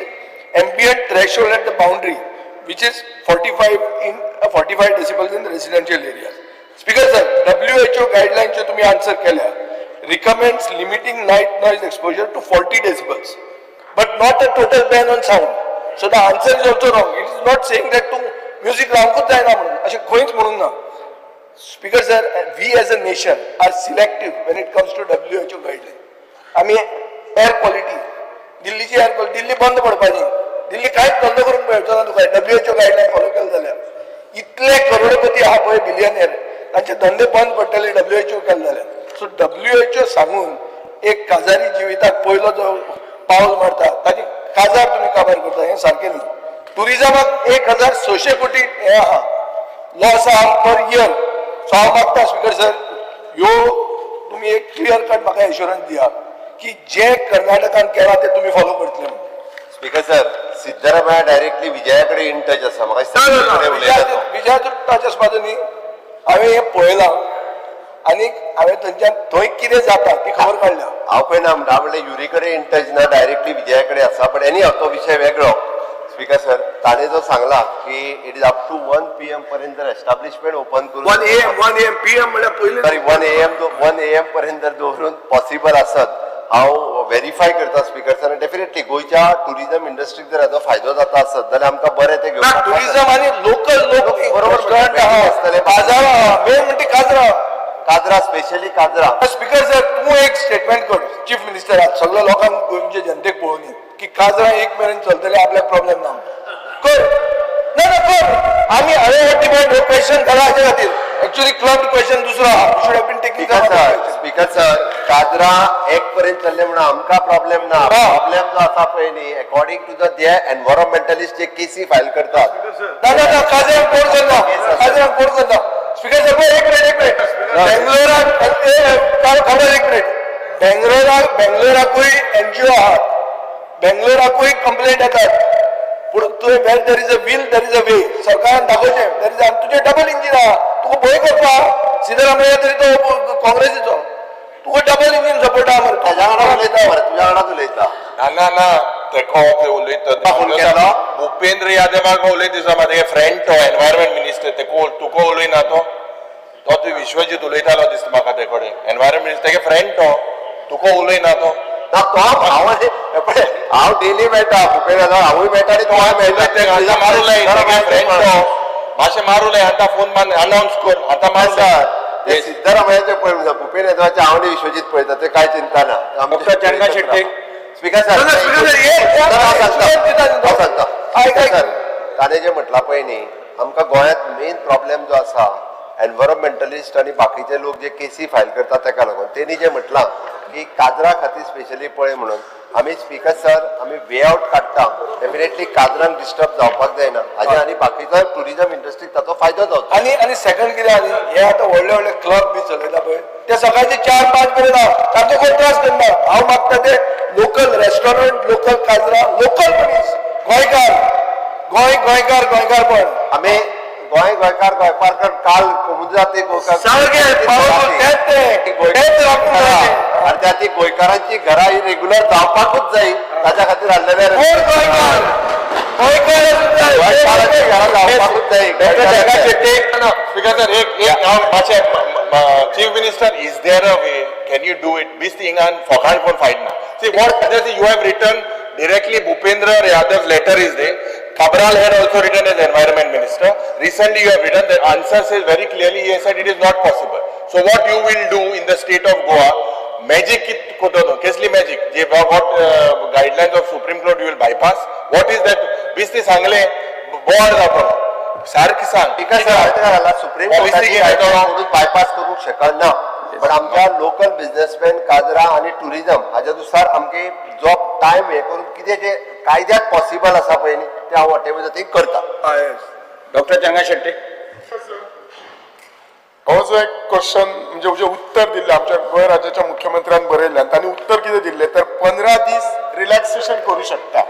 [SPEAKER 7] ambient threshold at the boundary, which is 45 decibels in residential areas. Speaker sir, WHO guidelines चे तुम्ही answer केल्या, recommends limiting night noise exposure to 40 decibels, but not a total ban on sound. So the answer is also wrong. It is not saying that तूं music लावंकूच जायना म्हणून, अशें खंयच म्हणूंक ना. Speaker sir, we as a nation are selective when it comes to WHO guideline. आमी air quality, दिल्लीची air quality, दिल्ली बंद पडपाची. दिल्ली कांयच धंदो करूंक मेळचो ना तुका WHO guideline follow केले जाल्यार. इतले करोडपती आहा पळय, बिलियनियर, तांचे धंदे बंद पडटले WHO केले जाल्यार. सो WHO सांगून एक काजारी जिविताक पयलो जो पावल मारता ताची काजार तुमी काबार करता, हें सारकें न्ही. टुरिजमाक 1600 कोटी हें आहा, लॉस आहा पर इयर. सो हांव मागता स्पीकर सर, ह्यो तुमी एक क्लियर कट म्हाका एश्योरन्स दिया की जे कर्नाटकान केलां ते तुमी फॉलो करतले म्हणून.
[SPEAKER 2] Speaker sir, Siddaramaiah directly Vijaya कडेन इन टच आसा, म्हाका दिसता
[SPEAKER 7] ना, ना,
[SPEAKER 2] कडेन उलयता तो.
[SPEAKER 7] विजयाचो टच आसपाचो न्ही. हांवें हें पळयलां. आनी हांवें थंयच्यान थंय कितें जाता ती खबर काडल्या.
[SPEAKER 2] हांव पळय ना म्हणटा, म्हणल्यार युरी कडेन इन टच ना, डायरेक्टली विजया कडेन आसा. बट एनी हाव, तो विशय वेगळो. स्पीकर सर, ताणें जो सांगला की it is up to 1 PM पर्यंत जर एस्टाब्लिशमेंट ओपन करून
[SPEAKER 7] 1 AM, 1 AM, PM म्हणल्यार पयलीं.
[SPEAKER 2] सॉरी, 1 AM, 1 AM पर्यंत जर दवरून पॉसिबल आसत, हांव व्हेरीफाय करता स्पीकर सर. डेफिनेटली गोंयच्या टुरिझम इंडस्ट्रीक जर हाजो फायदो जाता आसत जाल्यार आमकां बरें तें
[SPEAKER 7] ना
[SPEAKER 2] घेवपाक.
[SPEAKER 7] टुरिझम आनी लोकल लोक.
[SPEAKER 2] बरोबर.
[SPEAKER 7] रेस्टॉरंट आहा,
[SPEAKER 2] आसतले.
[SPEAKER 7] बाजार आहा, मेन म्हणटा काजरा.
[SPEAKER 2] काजरा, स्पेशली काजरा.
[SPEAKER 7] स्पीकर सर, तूं एक स्टेटमेंट कर चीफ मिनिस्टराक, सगळ्या लोकांक, गोंयच्या जनतेक पळोवनी की काजरा 1 मेरेन चलतले, आपल्याक प्रॉब्लेम ना. कर ना ना कर. आमी हांवें हो डिबेट, हो क्वेश्चन घाला हाच्या खातीर. एक्चुअली क्लब क्वेश्चन दुसरो आहा, should have been taking.
[SPEAKER 2] Speaker sir, speaker sir, Kajra 1 पर्यंत चल्ले म्हणून आमकां प्रॉब्लेम ना.
[SPEAKER 7] हा.
[SPEAKER 2] प्रॉब्लेम जो आसा पळय न्ही, अकॉर्डिंग टू the जे एनवायरमेंटलिस्ट जे केसी फायल करतात.
[SPEAKER 7] ना ना ना, काजराक कोण करना, काजराक कोण करना. स्पीकर सर, एक मिनिट, एक मिनिट. बेंगलोराक, खबर, एक मिनिट. बेंगलोराक, बेंगलोराकूय एनजीओ आहात, बेंगलोराकूय कंप्लेंट येतात. पूण तुवें where there is a will there is a way. सरकारान दाखोवचें there is. तुजें डबल इंजीन आहा, तुका भंय करपा. सिद्धरामय्या तरी तो काँग्रेसीचो, तुका डबल इंजीन सपोर्ट आहा मरे.
[SPEAKER 2] ताज्या वांगडा उलयता मरे, तुज्या वांगडाच उलयता.
[SPEAKER 6] ना ना ना, तेको ते उलयता.
[SPEAKER 2] फोन केलो?
[SPEAKER 6] भूपेंद्र यादवाक उलयत दिसा, म्हाजे फ्रेंड तो एनवायरमेंट मिनिस्टर. तेको तुका उलयना तो, तो तूं विश्वजीत उलयतालो दिसता म्हाका ते कडेन. एनवायरमेंट मिनिस्टर तेगे फ्रेंड तो, तुका उलयना तो.
[SPEAKER 2] ना, तो हांव पळय, हांव डेली मेळटा भुपेन यादव, हांवूय मेळटा आनी तोय मेळटा.
[SPEAKER 6] आतां मारू लाय तेगे फ्रेंड तो, मातशें मारू लाय आतां फोन मान अनावन्स कर आतां मारू
[SPEAKER 2] सर, ते
[SPEAKER 6] लाय.
[SPEAKER 2] सिद्धरामय्याचे पळय म्हणटा, भुपेन यादवाचे हांव आनी विश्वजीत पळयता, ते काय चिंता ना.
[SPEAKER 4] Doctor Chandra Shetty.
[SPEAKER 2] Speaker sir,
[SPEAKER 7] ना, ना, स्पीकर सर,
[SPEAKER 2] सर, हांव सांगता, हांव सांगता.
[SPEAKER 7] आयक, आयक.
[SPEAKER 2] सर, ताणें जें म्हटलां पळय न्ही, आमकां गोंयांत मेन प्रॉब्लेम जो आसा, एनवायरमेंटलिस्ट आनी बाकीचे लोक जे केसी फायल करतात तेका लागून. तेणी जें म्हटलां की काजरा खातीर स्पेशली पळय म्हणून, आमी स्पीकर सर, आमी वे आवट काडटा. डेफिनेटली काजरांक डिस्टर्ब जावपाक जायना हाजे आनी बाकीचो टुरिजम इंडस्ट्रीक ताचो फायदो जावचो.
[SPEAKER 7] आनी आनी सेकंड कितें, आनी हे आतां व्हडले व्हडले क्लब बी चलयता पळय, ते सकाळचे 4-5 मेरेन आहा, तांचो कोण त्रास करना. हांव मागता ते लोकल रेस्टॉरंट, लोकल काजरा, लोकल मनीस, गोंयकार, गोंय गोंयकार गोंयकारपण.
[SPEAKER 2] आमी गोंय गोंयकार गोंयकार काल कोमुनिदाद गोंयकार
[SPEAKER 7] सारकें, पावस, तेंच तें, तेंच राखून दवरचें.
[SPEAKER 2] आनी त्या ती गोंयकारांची घरां ही रेग्युलर जावपाकूच जाय, ताच्या खातीर हाडलेले.
[SPEAKER 7] कोण गोंयकार, गोंयकार आसूंक जाय.
[SPEAKER 2] गोंयकारांची घरां जावपाकूच जाय.
[SPEAKER 6] डॉक्टर जगा शेट्टी. स्पीकर सर, एक एक हांव मातशें, chief minister, is there a way, can you do it? बेश्टी हिंगान फोकाण कोण फायट ना. See what you have written directly, Bhupendra Yadav letter is there. Cabral had also written as environment minister. Recently you have written, the answer says very clearly, he has said it is not possible. So what you will do in the state of Goa, magic कित कोतो, केसली magic J what guidelines of Supreme Court you will bypass? What is that? बेश्टी सांगले बोवाळ जातो. सारकें सांग.
[SPEAKER 2] Speaker sir, हांवें ताका घाला सुप्रीम
[SPEAKER 6] Policy
[SPEAKER 2] कोर्टाची
[SPEAKER 6] कितें तो?
[SPEAKER 2] कोणूच बायपास करूंक शकना, पण आमच्या लोकल बिझनेसमॅन, काजरा आनी टुरिझम हाज्या नुसार आमगे जो टायम हे करून कितें जें कायद्यात पॉसिबल आसा पळय न्ही, तें हांव वॉटेवर जाता तें करता.
[SPEAKER 4] डॉक्टर चंगा शेट्टी.
[SPEAKER 8] हो जो एक क्वेश्चन, म्हणजे जे उत्तर दिल्लें आमच्या गोंय राज्याच्या मुख्यमंत्र्यान बरयल्लें आनी तांणी उत्तर कितें दिल्लें तर 15 दीस रिलॅक्सेशन करूं शकता.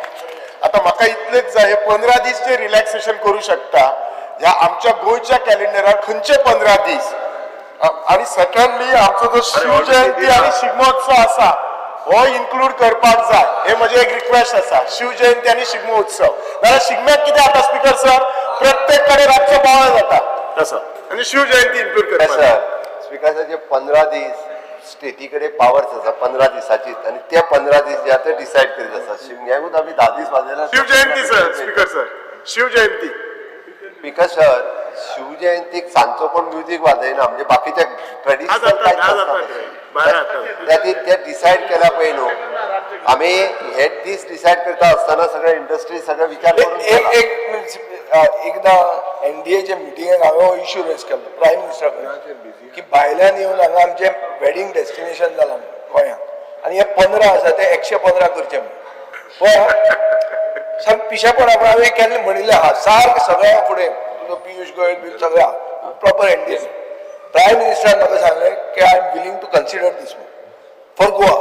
[SPEAKER 8] आतां म्हाका इतलेंच जाय, हे 15 दीस जे रिलॅक्सेशन करूं शकता, ह्या आमच्या गोंयच्या कॅलेंडरार खंयचे 15 दीस? आनी सेकंडली, आमचो जो शिवजयंती आनी शिगमोत्सव आसा हो इन्क्लूड करपाक जाय, हे म्हजें एक रिक्वेस्ट आसा. शिवजयंती आनी शिगमोत्सव, नाजाल्यार शिगम्याक कितें जाता स्पीकर सर, प्रत्येक कडेन रातचो बोवाळ जाता तसो. आनी शिवजयंती इन्क्लूड करपाक जाय.
[SPEAKER 2] सर, स्पीकर सर, जे 15 दीस स्टेटी कडेन पावर्स आसा 15 दिसाचीच, आनी ते 15 दीस जे आसा ते डिसायड करीत आसा. शिमग्याकूच आमी 10 दीस वाजयला.
[SPEAKER 8] Shivjayanti sir, speaker sir, Shivjayanti.
[SPEAKER 2] Speaker sir, शिवजयंतीक सांजचो कोण म्युजीक वाजयना, म्हणजे बाकीचे ट्रेडिशनल
[SPEAKER 8] जाता,
[SPEAKER 2] कांयच
[SPEAKER 8] धा
[SPEAKER 2] नासता
[SPEAKER 8] जाता
[SPEAKER 2] तशें.
[SPEAKER 8] ते, 12 जाता.
[SPEAKER 2] त्या ती ते डिसायड केल्या पळय न्हू, आमी हे दीस डिसायड करता आसतना सगळे इंडस्ट्री सगळे विचार करून
[SPEAKER 7] एक
[SPEAKER 2] केला.
[SPEAKER 7] एक एकदां एनडीएच्या मिटिंगेक हांवें हो इश्यू रेज केल्लो प्रायम मिनिस्टरा कडेन की भायल्यान येवन हांगा आमचें वेडींग डेस्टिनेशन जालां गोंयांत आनी हे 15 आसा ते 115 करचे म्हणून. पळय, सामकें पिशेपणा. पूण हांवें केन्ना म्हणिल्लें आहा सारकें सगळ्यां फुडें, तुजो पियूष गोयल बी सगळ्या प्रॉपर एनडीए प्रायम मिनिस्टरान म्हाका सांगलें की I am willing to consider this for Goa.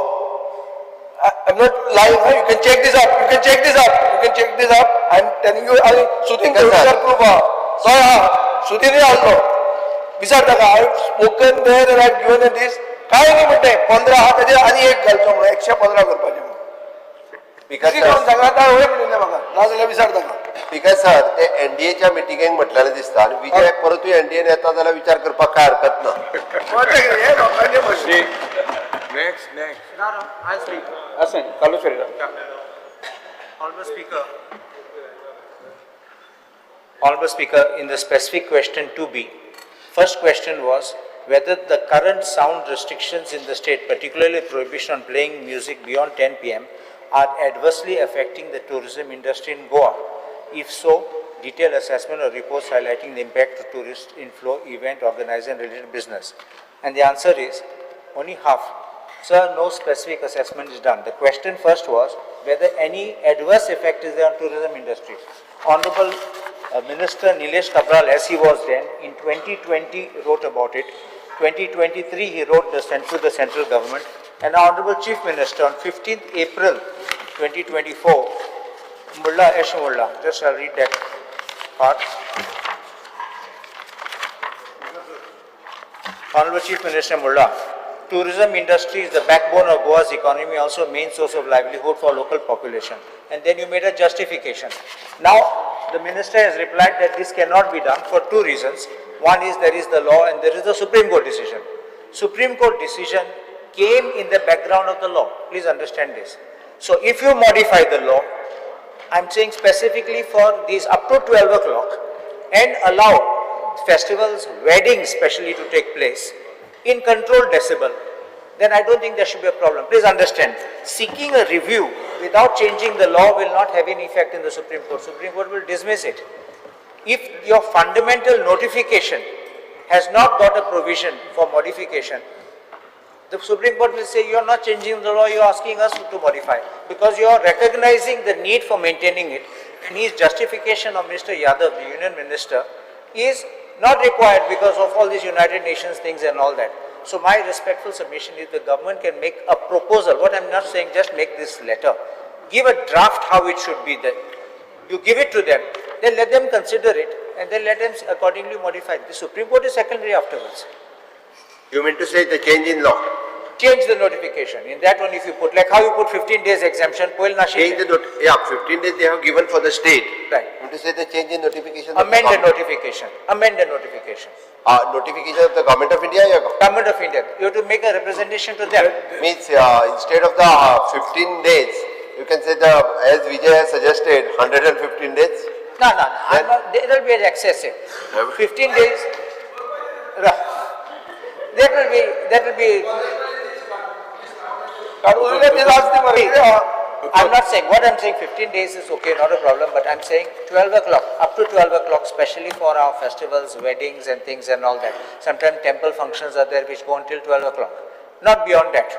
[SPEAKER 7] I'm not lying. Huh? You can check this up. You can check this up. You can check this up. I'm telling you. आणि Sudin
[SPEAKER 2] Yes, sir.
[SPEAKER 7] Proof आहा. हय आहा. सुदीनय आहलो. विचार ताका. I spoken there and I given a this. काय न्ही म्हणटे 15 आहा तेजेर आनी एक घालचो म्हणून 115 करपाचें म्हणून.
[SPEAKER 2] स्पीकर
[SPEAKER 7] कितें करून
[SPEAKER 2] सर,
[SPEAKER 7] सांगला काय हय म्हणिल्लें म्हाका, नाजाल्यार विचार ताका.
[SPEAKER 2] स्पीकर सर, ते एनडीएच्या मिटिंगेक म्हटलेलें दिसता आनी विजय परतूय एनडीएन येता जाल्यार विचार करपाक काय हरकत ना.
[SPEAKER 7] हे लोकांचे प्रश्न.
[SPEAKER 1] Next, next.
[SPEAKER 4] असें Carlos Ferreira.
[SPEAKER 9] Honorable Speaker. Honorable Speaker, in the specific question 2B, first question was whether the current sound restrictions in the state, particularly prohibition on playing music beyond 10 p.m., are adversely affecting the tourism industry in Goa. If so, detailed assessment or reports highlighting the impact to tourist inflow, event organizer and related business. And the answer is only half. Sir, no specific assessment is done. The question first was whether any adverse effect is there on tourism industry. Honorable Minister Nilesh Cabral, as he was then, in 2020 wrote about it. 2023 he wrote to the central government. And our Honorable Chief Minister on 15th April 2024, Mulla Esh Mulla, just I'll read that part. Honorable Chief Minister Mulla, tourism industry is the backbone of Goa's economy, also main source of livelihood for local population. And then you made a justification. Now, the minister has replied that this cannot be done for two reasons. One is there is the law and there is the Supreme Court decision. Supreme Court decision came in the background of the law. Please understand this. So if you modify the law, I'm saying specifically for these up to 12 o'clock and allow festivals, weddings especially to take place in controlled decibel, then I don't think there should be a problem. Please understand, seeking a review without changing the law will not have any effect in the Supreme Court. Supreme Court will dismiss it. If your fundamental notification has not got a provision for modification, the Supreme Court will say you are not changing the law, you are asking us to modify, because you are recognizing the need for maintaining it. And his justification of Mr. Yadav, the union minister, is not required because of all these United Nations things and all that. So my respectful submission is the government can make a proposal. What I'm not saying, just make this letter. Give a draft how it should be there. You give it to them, then let them consider it, and then let them accordingly modify it. The Supreme Court is secondary afterwards.
[SPEAKER 2] You mean to say the change in law?
[SPEAKER 9] Change the notification. In that one, if you put, like how you put 15 days exemption, poil nashi.
[SPEAKER 2] Change the not, yeah, 15 days they have given for the state.
[SPEAKER 9] Right.
[SPEAKER 2] You mean to say the change in notification? of the
[SPEAKER 9] Amend the
[SPEAKER 2] government-
[SPEAKER 9] notification. Amend the notification.
[SPEAKER 2] Notification of the government of India, yeah?
[SPEAKER 9] Government of India. You have to make a representation to them.
[SPEAKER 2] Means instead of the 15 days, you can say the, as Vijay has suggested, 115 days.
[SPEAKER 9] No, no, no. I'm not, that will be excessive. 15 days. That will be, that will be.
[SPEAKER 7] उरले ते जास्त मरे कितें आहा?
[SPEAKER 9] I'm not saying, what I'm saying, 15 days is okay, not a problem, but I'm saying 12 o'clock, up to 12 o'clock, especially for our festivals, weddings and things and all that. Sometimes temple functions are there which go until 12 o'clock, not beyond that.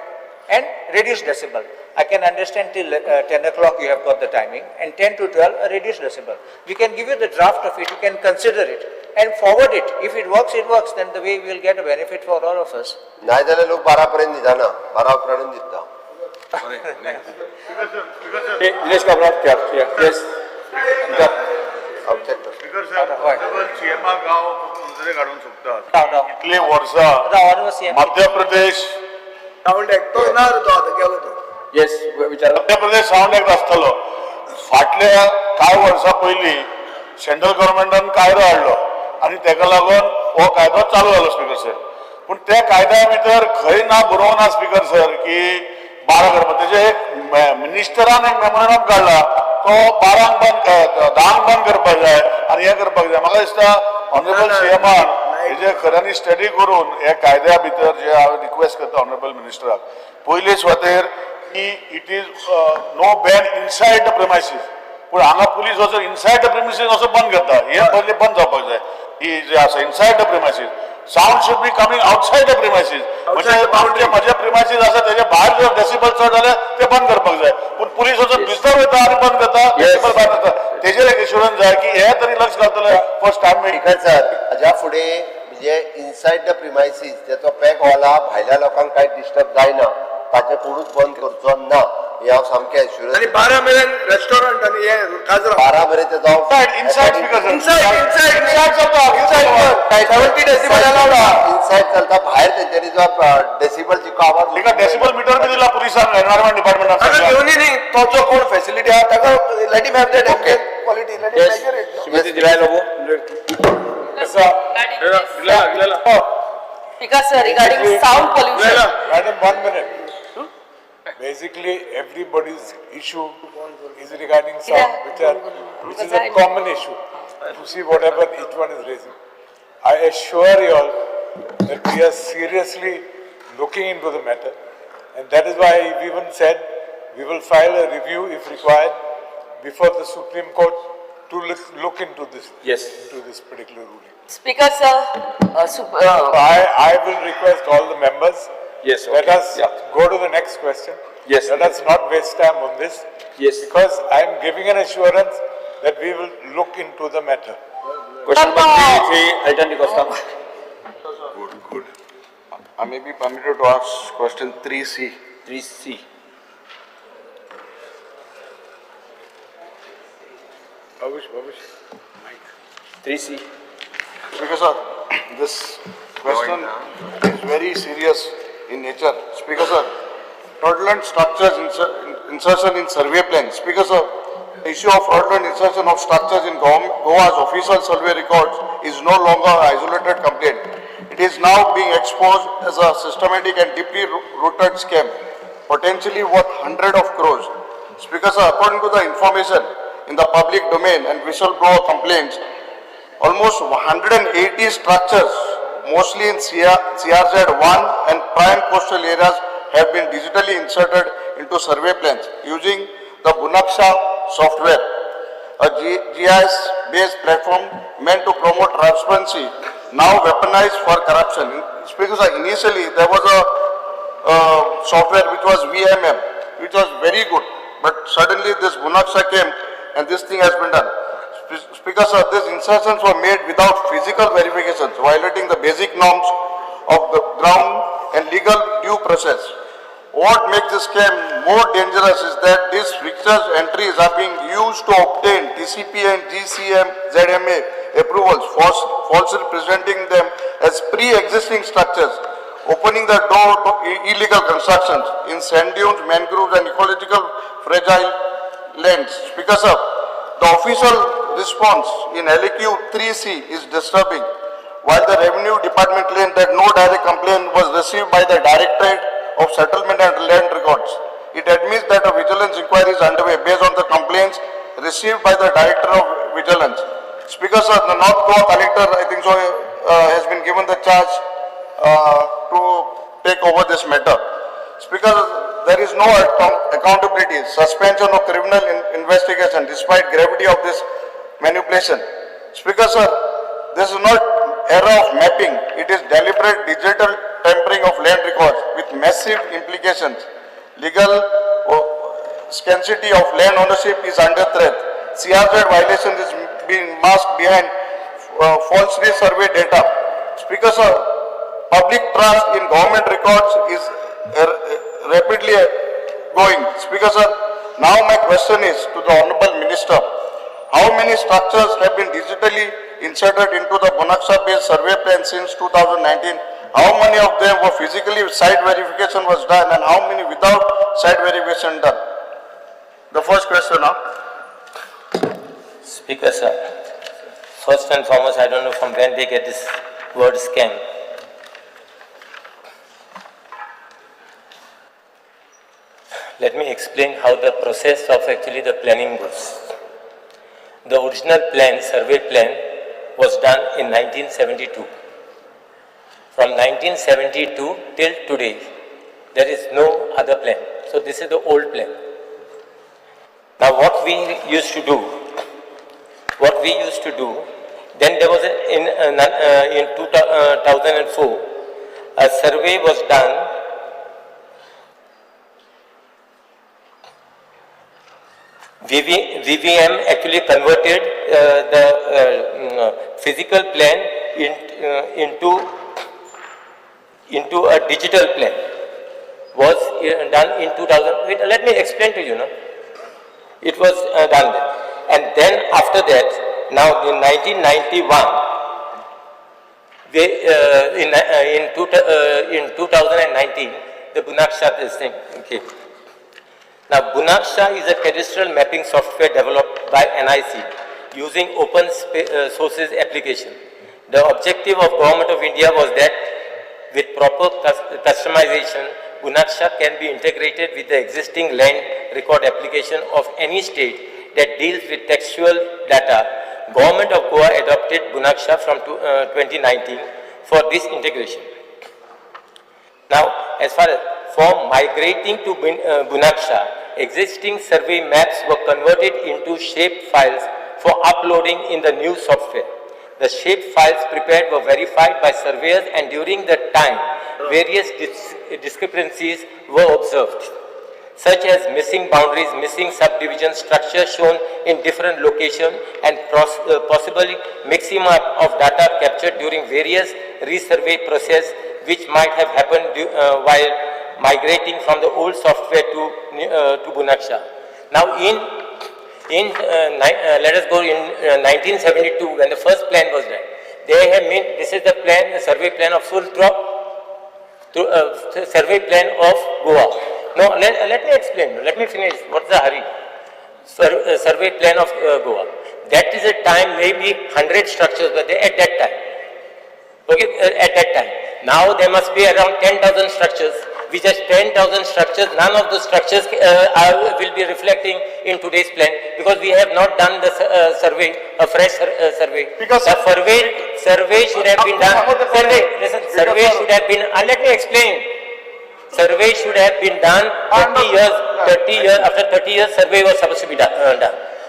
[SPEAKER 9] And reduce decibel. I can understand till 10 o'clock you have got the timing, and 10 to 12, a reduced decibel. We can give you the draft of it, you can consider it and forward it. If it works, it works, then the way we will get a benefit for all of us.
[SPEAKER 2] नाही जाल्यार लोक 12 पर्यंत न्हिदना, 12 उपरांत न्हिदता.
[SPEAKER 4] Nilesh Cabral, yes.
[SPEAKER 2] Object.
[SPEAKER 5] Speaker sir, honourable सीएमा गांव फक्त नजरेक हाडूंक सोदता.
[SPEAKER 9] Now, now,
[SPEAKER 5] इतले वर्सां
[SPEAKER 9] the honorable CM.
[SPEAKER 5] Madhya Pradesh
[SPEAKER 7] sound act तो ना रे तो आतां गेलो तो.
[SPEAKER 4] येस, विचारा.
[SPEAKER 5] मध्य प्रदेश सावंड एक्ट आसतलो. फाटल्या कांय वर्सां पयलीं सेंट्रल गव्हर्मेंटान कायदो हाडलो आनी तेका लागून हो कायदो चालू जालो स्पीकर सर. पूण त्या कायद्या भितर खंय ना बरोवंक ना स्पीकर सर की 12 करपाक. तेजे एक मिनिस्टरान एक मेमोरेंडम काडला तो 12 बंद, 10 बंद करपाक जाय आनी हें करपाक जाय. म्हाका दिसता ऑनरेबल सीएमान हेजे खऱ्यांनी स्टडी करून हे कायद्या भितर जे हांव रिक्वेस्ट करता ऑनरेबल मिनिस्टराक, पयले सुवातेर की it is no ban inside the premises, पूण हांगा पुलीस वचून इनसायड the premises असो बंद करता. हे पयलीं बंद जावपाक जाय. ही जे आसा inside the premises, sound should be coming outside the premises. म्हणजे आमचे म्हजे प्रिमायसीस आसा तेजे भायर जर डेसिबल चड जाल्यार ते बंद करपाक जाय. पूण पुलीस वचून भितर वयता आनी बंद करता, डेसिबल भायर वता. तेजेर एक एश्युरन्स जाय की हे तरी लक्ष घालतले फर्स्ट टायम.
[SPEAKER 2] स्पीकर सर, हाज्या फुडें म्हणजे इनसायड the premises तेचो पॅक हॉला भायल्या लोकांक कांय डिस्टर्ब जायना, ताचे कोणूच बंद करचो ना, हें हांव सामकें एश्युरन्स.
[SPEAKER 7] आनी 12 मेरेन रेस्टॉरंट आनी हे काजरा.
[SPEAKER 2] 12 मेरेन तेजो
[SPEAKER 5] inside speaker sir.
[SPEAKER 7] Inside, inside.
[SPEAKER 5] Inside जाता.
[SPEAKER 7] इनसायड. 70 decibel allowed आहा.
[SPEAKER 2] इनसायड चलता भायर तेंच्यांनी जो डेसिबल जिको आवाज
[SPEAKER 5] ताका डेसिबल मिटर बी दिला पुलिसान एनवायरमेंट
[SPEAKER 7] ताका
[SPEAKER 5] डिपार्टमेंटान.
[SPEAKER 7] घेवनी न्ही, तो जो कोण फॅसिलिटी आहा ताका let him have that quality, let him
[SPEAKER 4] Yes.
[SPEAKER 7] Measure it.
[SPEAKER 4] Shrimati Delilah Lobo.
[SPEAKER 10] Speaker sir, regarding sound pollution.
[SPEAKER 1] Madam, 1 minute. Basically, everybody's issue is regarding sound, which is a common issue. To see whatever each one is raising. I assure you all that we are seriously looking into the matter. And that is why we even said we will file a review if required before the Supreme Court to look into this.
[SPEAKER 4] Yes.
[SPEAKER 1] Into this particular ruling.
[SPEAKER 10] Speaker sir,
[SPEAKER 1] I will request all the members.
[SPEAKER 4] Yes,
[SPEAKER 1] Let
[SPEAKER 4] okay.
[SPEAKER 1] us
[SPEAKER 4] Yeah.
[SPEAKER 1] go to the next question.
[SPEAKER 4] Yes.
[SPEAKER 1] Let us not waste time on this.
[SPEAKER 4] Yes.
[SPEAKER 1] Because I am giving an assurance that we will look into the matter.
[SPEAKER 4] Question number 3, Elton D'Costa.
[SPEAKER 6] Good. I may be permitted to ask question 3C.
[SPEAKER 4] 3C.
[SPEAKER 1] Babush, Babush.
[SPEAKER 4] 3C.
[SPEAKER 5] Speaker sir, this question is very serious in nature. Speaker sir, fraudulent structures insertion in survey plans. Speaker sir, the issue of fraudulent insertion of structures in Goa's official survey records is no longer an isolated complaint. It is now being exposed as a systematic and deeply rooted scam, potentially worth hundreds of crores. Speaker sir, according to the information in the public domain and whistleblower complaints, almost 180 structures, mostly in CRZ 1 and prime coastal areas, have been digitally inserted into survey plans using the Bhunaksha software, a GIS-based platform meant to promote transparency, now weaponized for corruption. Speaker sir, initially there was a software which was VMM, which was very good, but suddenly this Bhunaksha came and this thing has been done. Speaker sir, these insertions were made without physical verifications, violating the basic norms of the ground and legal due process. What makes this scam more dangerous is that these fixture entries are being used to obtain TCP and GCM ZMA approvals, falsely presenting them as pre-existing structures, opening the door to illegal constructions in sand dunes, mangroves and ecological fragile lands. Speaker sir, the official response in LAQ 3C is disturbing. While the Revenue Department claimed that no direct complaint was received by the Directorate of Settlement and Land Records, it admits that a vigilance inquiry is underway based on the complaints received by the Director of Vigilance. Speaker sir, the North Goa Collector, I think so, has been given the charge to take over this matter. Speaker, there is no accountability, suspension of criminal investigation despite gravity of this manipulation. Speaker sir, this is not error of mapping, it is deliberate digital tampering of land records with massive implications. Legal scarcity of land ownership is under threat. CRZ violation is being masked behind falsely survey data. Speaker sir, public trust in government records is rapidly going. Speaker sir, now my question is to the Honorable Minister, how many structures have been digitally inserted into the Bhunaksha-based survey plan since 2019? How many of them were physically site verification was done and how many without site verification done? The first question, huh?
[SPEAKER 11] Speaker sir, first and foremost, I don't know from when they get this word scam. Let me explain how the process of actually the planning goes. The original plan, survey plan, was done in 1972. From 1972 till today, there is no other plan. So this is the old plan. Now what we used to do, then there was a, in 2004, a survey was done VVM actually converted the physical plan into a digital plan. Was done in 2000. Wait, let me explain to you. No, it was done then, and then after that, now in 1991, They, in 2019, the Bhunaksha this thing came. Now, Bhunaksha is a cadastral mapping software developed by NIC using open sources application. The objective of Government of India was that with proper customization, Bhunaksha can be integrated with the existing land record application of any state that deals with textual data. Government of Goa adopted Bhunaksha from 2019 for this integration. Now, as far as for migrating to Bhunaksha, existing survey maps were converted into shape files for uploading in the new software. The shape files prepared were verified by surveyors, and during the time, various discrepancies were observed, such as missing boundaries, missing subdivision structure shown in different locations, and possibly mixing up of data captured during various resurvey process, which might have happened while migrating from the old software to Bhunaksha. Now, let us go in 1972, when the first plan was done. They have made, this is the plan, the survey plan of Sulthrop, to, survey plan of Goa. No, let me explain. Let me finish. What's the hurry? Survey plan of Goa. That is a time maybe 100 structures were there at that time. Okay, at that time. Now there must be around 10,000 structures. Which has 10,000 structures, none of the structures will be reflecting in today's plan, because we have not done the survey, a fresh survey.
[SPEAKER 8] Because
[SPEAKER 11] the survey should have been done. Survey, listen, survey should have been, let me explain. Survey should have been done 30 years, 30 years, after 30 years survey was supposed to be done.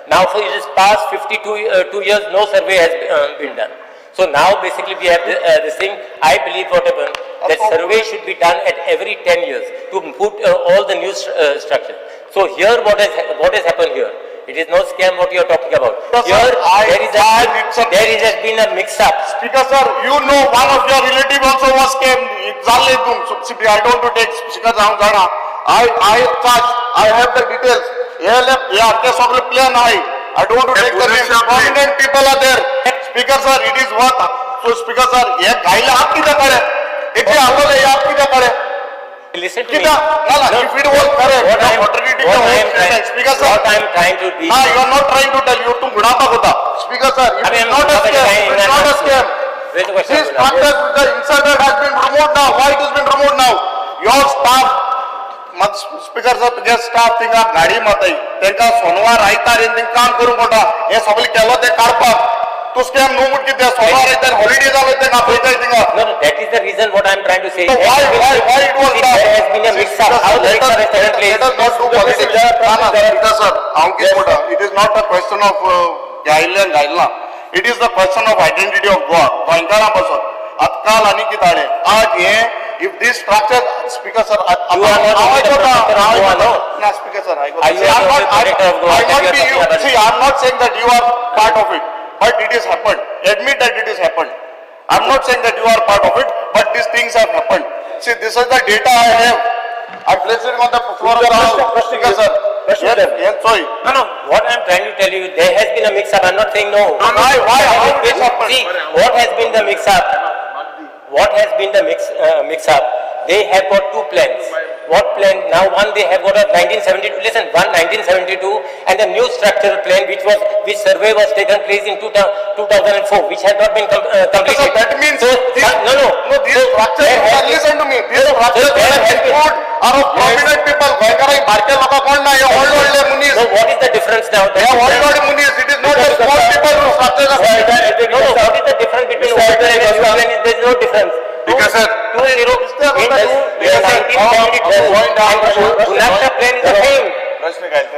[SPEAKER 11] Now for it is past 52 2 years, no survey has been done. So now basically we have this thing, I believe what happened, that survey should be done at every 10 years to put all the new structure. So here what has happened here? It is no scam what you are talking about.
[SPEAKER 8] Sir,
[SPEAKER 11] Here there has been a mix-up.
[SPEAKER 8] Speaker sir, you know one of your relative also was scammed. I don't want to take speaker I charge, I have the details. plan I don't want to take the name. Prominent people are there. Speaker sir, it is worth. So speaker sir, हे गायला आप कित्याक काडे? इतले आसले हे आप कित्याक काडे?
[SPEAKER 11] Listen to me.
[SPEAKER 8] No, if it was correct, Speaker sir,
[SPEAKER 11] what I am trying to be.
[SPEAKER 8] You are not trying to tell. You to गुणापक होता. Speaker sir, it is not a scam. It is not a scam. This structure, the inserter has been removed now. Why it has been removed now? Your staff, speaker sir, तुझे staff थिंगा गाडी माताय. तेंका सोनवार आयतार येवन काम करूंक पडटा. हे सगळें केलो ते काडपाक. तूं स्कॅम न्हू म्हूण कितें सोनवार आयतार हॉलिडे जालो तेंका आपयताय थिंगा.
[SPEAKER 11] No, no, that is the reason what I am trying to say.
[SPEAKER 8] So why it was done?
[SPEAKER 11] There has been a mix-up. How the mix-up has taken place?
[SPEAKER 8] Let us not do politics. Speaker sir, हांव कितें म्हणटा, it is not a question of गायिल्लें गायला. It is the question of identity of Goa. गोंयकारां पासून आजकाल आनी कितें हाडलें आज हे if this structure, speaker sir,
[SPEAKER 11] You are not only the protector of Goa, no?
[SPEAKER 8] Na, speaker sir, I
[SPEAKER 11] Are you not only protector of Goa?
[SPEAKER 8] I not be you. See, I am not saying that you are part of it, but it is happened. Admit that it is happened. I am not saying that you are part of it, but these things have happened. See, this is the data I have. I am placing on the floor of the house. Speaker sir, yes, sorry.
[SPEAKER 11] No, no, what I am trying to tell you, there has been a mix-up. I am not saying no.
[SPEAKER 8] No, why, how it happened?
[SPEAKER 11] See, what has been the mix-up? What has been the mix-up? They have got two plans. What plan? Now one they have got a 1972, listen, one 1972 and the new structural plan which survey was taken place in 2004, which has not been completed.
[SPEAKER 8] So that means
[SPEAKER 11] so,
[SPEAKER 8] this,
[SPEAKER 11] no, no.
[SPEAKER 8] No, these
[SPEAKER 11] so
[SPEAKER 8] structures, listen to me, these structures are of prominent people. गोंयकारांक बारके लोकां कोण ना, हे व्हडले व्हडले मनीस.
[SPEAKER 11] So what is the difference now?
[SPEAKER 8] हे व्हडले व्हडले मनीस, it is not the small people who structures are.
[SPEAKER 11] No, no, what is the difference between old plan and new plan? There is no difference.
[SPEAKER 8] Because sir,
[SPEAKER 11] 20 in 1972 and Bhunaksha plan is the same.
[SPEAKER 6] प्रश्न घालता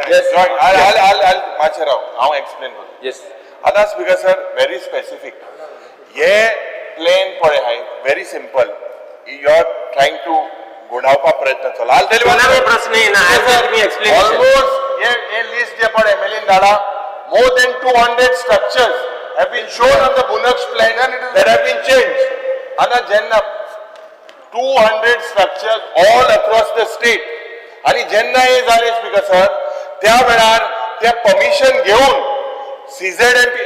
[SPEAKER 6] मातशें राव, हांव explain करता.
[SPEAKER 3] Yes.
[SPEAKER 6] आतां speaker sir, very specific हे plan पळय आहाय, very simple. You are trying to गुंडावपा प्रयत्न चला. I'll tell you one
[SPEAKER 11] कोणाकूय प्रश्न येना, I am giving explanation.
[SPEAKER 6] Almost hey list जे पळय एमएलएन धाडा, more than 200 structures have been shown on the Bhunaksh plan that have been changed. आतां जेन्ना 200 structures all across the state, आनी जेन्ना हे जालें स्पीकर सर, त्या वेळार ते परमिशन घेवन CZMP,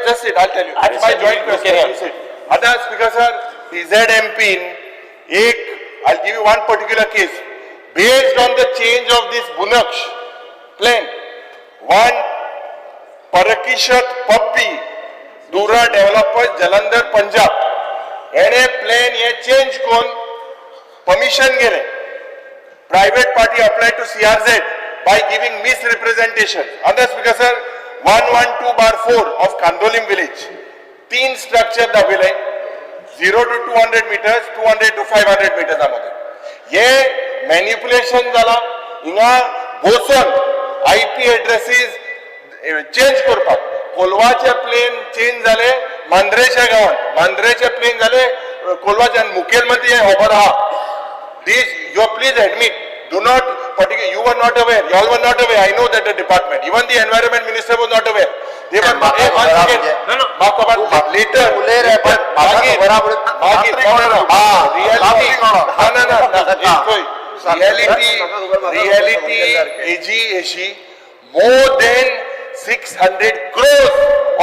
[SPEAKER 6] just it, I'll tell you, it's my joint question. आतां स्पीकर सर, सीझेडएमपीन एक, I give you one particular case based on the change of this Bunaksh plan. One Parkishat Pappi, Dura developers, Jalandhar, Punjab, हेणे plan हे change करून permission गेले. Private party apply to CRZ by giving misrepresentation. Under Speaker sir, 112/4 of Candolim village, तीन structure दाखयले, 0 to 200 meters, 200 to 500 मिटर्सा मध्ये. हे manipulation जाला हिंगा बसून आयपी एड्रेसीस चेंज करपाक. कोलवाचे प्लेन चेंज जाले मांद्रेच्या गांवांत, मांद्रेचे प्लेन जाले कोलवाचे. आनी मुखेलमंत्री हें खबर आहा. This you please admit, do not particular, you were not aware, you all were not aware. I know that the department, even the environment minister was not aware. They were, hey, one second.
[SPEAKER 2] No, no.
[SPEAKER 6] म्हाका खबर later.
[SPEAKER 2] उलय रे, पण म्हाका
[SPEAKER 6] मागीर
[SPEAKER 2] खबर आहा म्हणून
[SPEAKER 6] मागीर रियलिटी, ना ना ना, रियलिटी, रियलिटी एजी अशी, more than 600 crores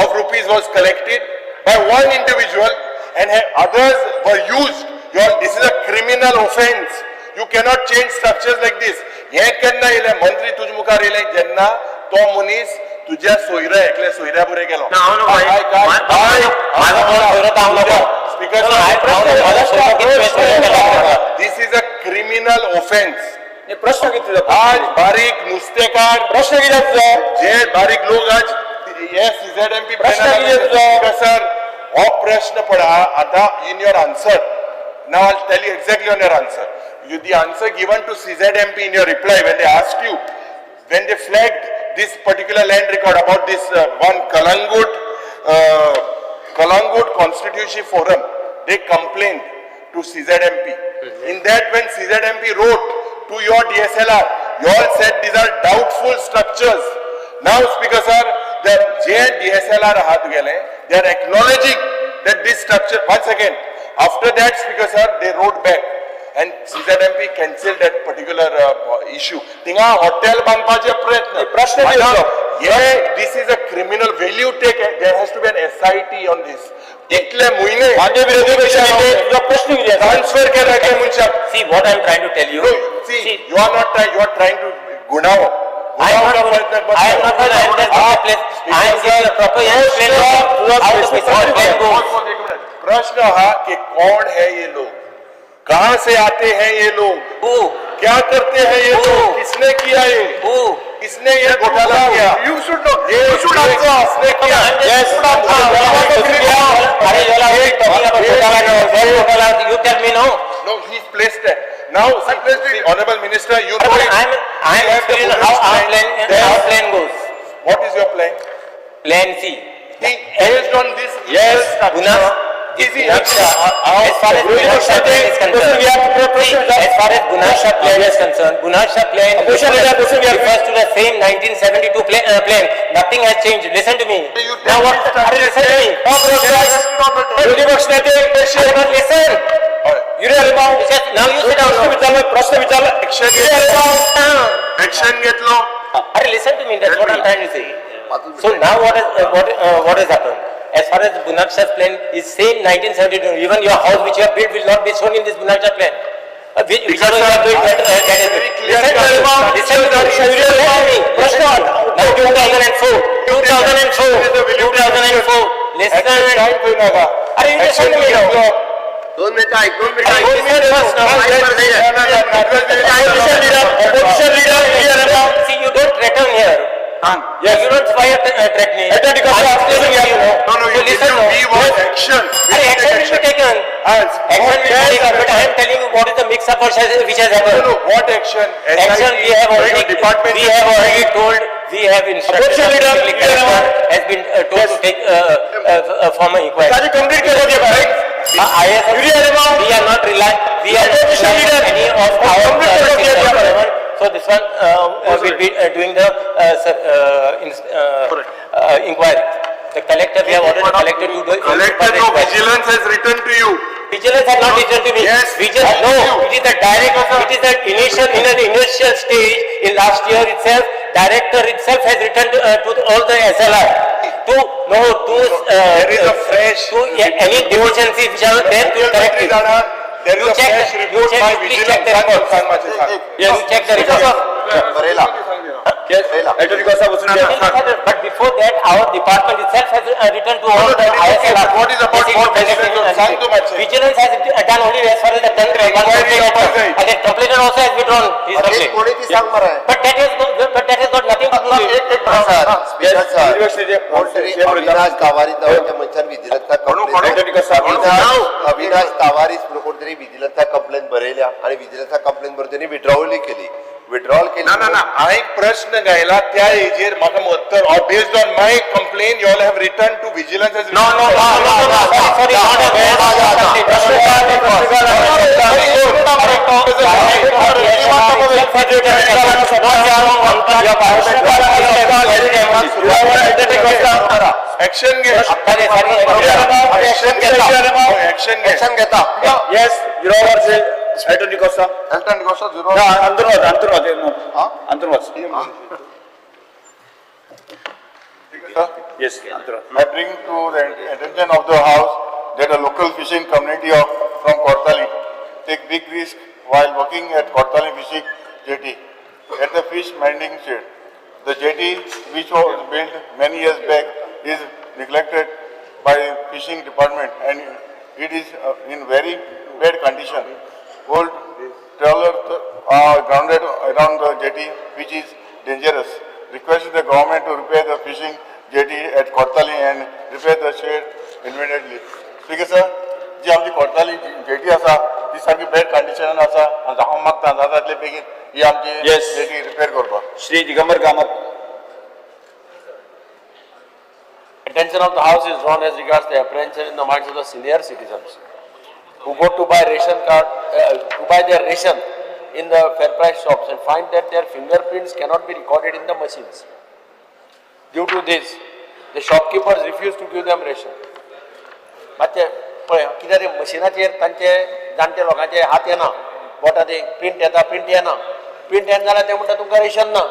[SPEAKER 6] of rupees was collected by one individual and others were used. You all, this is a criminal offense. You cannot change structures like this. हे केन्ना येयलें मंत्री तुज मुखार येयलें जेन्ना तो मनीस तुज्या सोयऱ्या एकल्या सोयऱ्या बरोबर गेलो.
[SPEAKER 11] ना, हांव न्हू,
[SPEAKER 6] माझो
[SPEAKER 11] कोण सोयरो तो हांव नको.
[SPEAKER 6] Speaker,
[SPEAKER 11] म्हजो सोयरो कितें सोयरो केला?
[SPEAKER 6] This is a criminal offense.
[SPEAKER 4] प्रश्न कितें तुजो?
[SPEAKER 6] आज बारीक नुस्तेकार,
[SPEAKER 4] प्रश्न कितें तुजो?
[SPEAKER 6] जे बारीक लोक आज हे सीझेडएमपी.
[SPEAKER 4] प्रश्न कितें तुजो?
[SPEAKER 6] सर, हो प्रश्न पळय आतां in your answer, now I tell you exactly on your answer, you, the answer given to CZMP in your reply when they asked you, when they flagged this particular land record about this one Kalangut Constituency Forum, they complained to CZMP. In that, when CZMP wrote to your DSLR, you all said these are doubtful structures. Now, Speaker sir, the J DSLR आहा तुगेले, they are acknowledging that this structure, once again, after that, Speaker sir, they wrote back and CZMP cancelled that particular issue. थिंगा hotel बांदपाचे प्रयत्न.
[SPEAKER 4] प्रश्न कितें तुजो?
[SPEAKER 6] हे, this is a criminal value take, there has to be an SIT on this. इतले म्हयने
[SPEAKER 4] माननीय विरोधी पक्ष नेते, तुजो प्रश्न कितें आसा?
[SPEAKER 6] ट्रान्सफर केला एका मनशाक.
[SPEAKER 11] See what I am trying to tell you.
[SPEAKER 6] No, see, you are not trying, you are trying to गुणाव.
[SPEAKER 11] I am not, I am not, I am just giving a place. I am giving a proper explanation of how the plan goes.
[SPEAKER 6] प्रश्न हा कि कौन है ये लोग, कहां से आते हैं ये लोग,
[SPEAKER 11] Who?
[SPEAKER 6] क्या करते हैं ये
[SPEAKER 11] Who?
[SPEAKER 6] लोग, किसने किया ये,
[SPEAKER 11] Who?
[SPEAKER 6] किसने ये घोटाला किया?
[SPEAKER 8] You should know.
[SPEAKER 6] ये
[SPEAKER 8] You should answer.
[SPEAKER 6] किसने किया?
[SPEAKER 11] Yes. अरे, you all are talking about घोटाला now. What घोटाला? You tell me no.
[SPEAKER 6] No, he's placed it. Now, see, honorable minister, you know it.
[SPEAKER 11] I am
[SPEAKER 6] You have the
[SPEAKER 11] explaining how our plan,
[SPEAKER 6] Then-
[SPEAKER 11] our plan goes.
[SPEAKER 6] What is your plan?
[SPEAKER 11] Plan C.
[SPEAKER 6] See, based on this
[SPEAKER 4] Yes,
[SPEAKER 6] structure,
[SPEAKER 11] Guna,
[SPEAKER 6] is he
[SPEAKER 11] as far as Bunasha plan is concerned, see, as far as Bunasha plan is concerned, Bunasha plan
[SPEAKER 4] Question leader, question we have-
[SPEAKER 11] refers to the same 1972 plan, Nothing has changed. Listen to me.
[SPEAKER 6] You
[SPEAKER 11] Now what? अरे, listen to me.
[SPEAKER 4] विरोधी पक्ष नेते,
[SPEAKER 11] अरे, but listen.
[SPEAKER 4] Yuri Alemao.
[SPEAKER 11] Now you sit down.
[SPEAKER 4] प्रश्न विचारला, प्रश्न विचारला.
[SPEAKER 6] Action.
[SPEAKER 4] Yuri Alemao.
[SPEAKER 11] Down.
[SPEAKER 6] Action घेतलो.
[SPEAKER 11] अरे, listen to me. That's what I'm trying to say. So now what has happened? As far as Bunasha's plan is same 1972. Even your house which you have built will not be shown in this Bunasha plan. Which
[SPEAKER 6] Because
[SPEAKER 11] you have
[SPEAKER 6] sir,
[SPEAKER 11] built, that is
[SPEAKER 6] very clear
[SPEAKER 11] Listen to me. Listen to me. Listen to me.
[SPEAKER 4] प्रश्न
[SPEAKER 11] Now 2004, 2004, 2004. Listen. अरे, you listen to me now.
[SPEAKER 2] दोन मिनिटं ऐक, दोन मिनिटं
[SPEAKER 11] अरे,
[SPEAKER 2] ऐक.
[SPEAKER 11] listen first now.
[SPEAKER 4] Opposition leader, opposition leader, Yuri Alemao.
[SPEAKER 11] See, you don't threaten here.
[SPEAKER 4] Yes.
[SPEAKER 11] You don't fire threatening.
[SPEAKER 4] Attorney Costa,
[SPEAKER 11] I'm explaining to you.
[SPEAKER 6] No, no,
[SPEAKER 11] So
[SPEAKER 6] you,
[SPEAKER 11] listen now.
[SPEAKER 6] we want action. We
[SPEAKER 11] Arey,
[SPEAKER 6] take
[SPEAKER 11] action will be taken.
[SPEAKER 6] Yes.
[SPEAKER 11] Action will be taken, but I am telling you what is the mix-up which has
[SPEAKER 6] No,
[SPEAKER 11] happened.
[SPEAKER 6] no, what action?
[SPEAKER 11] Action we have already,
[SPEAKER 6] Department.
[SPEAKER 11] we have already told, we have instructed.
[SPEAKER 4] Opposition leader,
[SPEAKER 11] the collector has been told to take, form an inquiry.
[SPEAKER 4] ताजी complete करो दे भाई.
[SPEAKER 11] IAS,
[SPEAKER 4] Yuri Alemao.
[SPEAKER 11] we are not relying, we are not
[SPEAKER 4] Opposition
[SPEAKER 11] relying
[SPEAKER 4] leader.
[SPEAKER 11] any of our.
[SPEAKER 4] Complete करो दिया भाई.
[SPEAKER 11] So this one, will be doing the, sir, inquiry. The collector, we have already collected to do.
[SPEAKER 6] Collector, no, vigilance has written to you.
[SPEAKER 11] Vigilance has not written to me.
[SPEAKER 6] Yes,
[SPEAKER 11] Vigilance,
[SPEAKER 6] thank
[SPEAKER 11] no,
[SPEAKER 6] you.
[SPEAKER 11] it is the direct, it is the initial, in the initial stage, in last year itself, director itself has written to all the SLR. To, no, to,
[SPEAKER 6] There is a fresh
[SPEAKER 11] to any deficiency which are there to correct it.
[SPEAKER 6] There is
[SPEAKER 11] You
[SPEAKER 6] a
[SPEAKER 11] check
[SPEAKER 6] fresh
[SPEAKER 11] the- you
[SPEAKER 6] report
[SPEAKER 11] check-
[SPEAKER 6] by
[SPEAKER 11] please check
[SPEAKER 6] vigilance.
[SPEAKER 11] the records.
[SPEAKER 6] सांग मातशें सांग.
[SPEAKER 11] You check the records.
[SPEAKER 2] बरयला
[SPEAKER 4] Yes,
[SPEAKER 2] बरयला.
[SPEAKER 4] Elton D'Costa वचून घे.
[SPEAKER 11] But before that, our department itself has written to all
[SPEAKER 6] No,
[SPEAKER 11] the
[SPEAKER 6] that is okay,
[SPEAKER 11] ISLR.
[SPEAKER 6] but what is about
[SPEAKER 11] Basically,
[SPEAKER 6] more vigilance? सांग तू मातशें.
[SPEAKER 11] Vigilance has done only as far as the
[SPEAKER 6] Inquiry
[SPEAKER 11] complaint.
[SPEAKER 6] जावपाक जाय.
[SPEAKER 11] And the complainant also has withdrawn his
[SPEAKER 2] अरे
[SPEAKER 11] complaint.
[SPEAKER 2] कोणी ती सांग मरे.
[SPEAKER 11] But that has got nothing to do with.
[SPEAKER 6] एक एक
[SPEAKER 2] सर, स्पीकर सर,
[SPEAKER 4] Yes,
[SPEAKER 2] कोण तरी अविनाश तावारीस नावाच्या मनशान विजिलन्साक
[SPEAKER 6] कोण-
[SPEAKER 2] कंप्लेन
[SPEAKER 4] कोण?
[SPEAKER 2] अविनाश तावारीस म्हणून कोणतरी विजिलन्साक कंप्लेन बरयल्या आणि विजिलन्साक कंप्लेन बरोवन त्यांनी विड्रॉवल केली. विड्रॉल केली.
[SPEAKER 6] ना ना ना, हांवें एक प्रश्न घायला त्या हेजेर म्हाका उत्तर, or based on my complaint you all have written to vigilance.
[SPEAKER 11] No, no, no, no, no, sorry, sorry, not a.
[SPEAKER 6] Action घे.
[SPEAKER 2] ऍक्शन घेता.
[SPEAKER 6] ऍक्शन घे.
[SPEAKER 2] ऍक्शन घेता.
[SPEAKER 4] Yes, Zero versus Elton D'Costa.
[SPEAKER 5] Elton D'Costa zero.
[SPEAKER 4] ना, अंतरून वच, अंतरून वच, no. अंतरून वच. Yes, अंतरून वच.
[SPEAKER 5] I bring to the attention of the house that a local fishing community of from Kortali take big risk while working at Kortali fishing jetty at the fish mending shed. The jetty, which was built many years back, is neglected by fishing department and it is in very bad condition. Old trawlers are grounded around the jetty, which is dangerous. Request the government to repair the fishing jetty at Kortali and repair the shed immediately. Speaker sir, जी आमची Cortalim jetty आसा ती सारकी bad कंडिशनान आसा आनी हांव मागता जाता तितले बेगीन ही आमची
[SPEAKER 4] Yes.
[SPEAKER 5] Jetty repair करपाक.
[SPEAKER 4] Shri Digambar Kamat.
[SPEAKER 12] Attention of the House is drawn as regards the apprehension in the minds of the senior citizens who go to buy ration card, to buy their ration in the fair price shops and find that their fingerprints cannot be recorded in the machines. Due to this, the shopkeepers refuse to give them ration. मातशें पळय कित्याक ते मशिनाचेर तांचे जाणटे लोकांचे हात येना, बोटां ते प्रिंट येता, प्रिंट येना, प्रिंट येना जाल्यार ते म्हणटा तुमकां रेशन ना,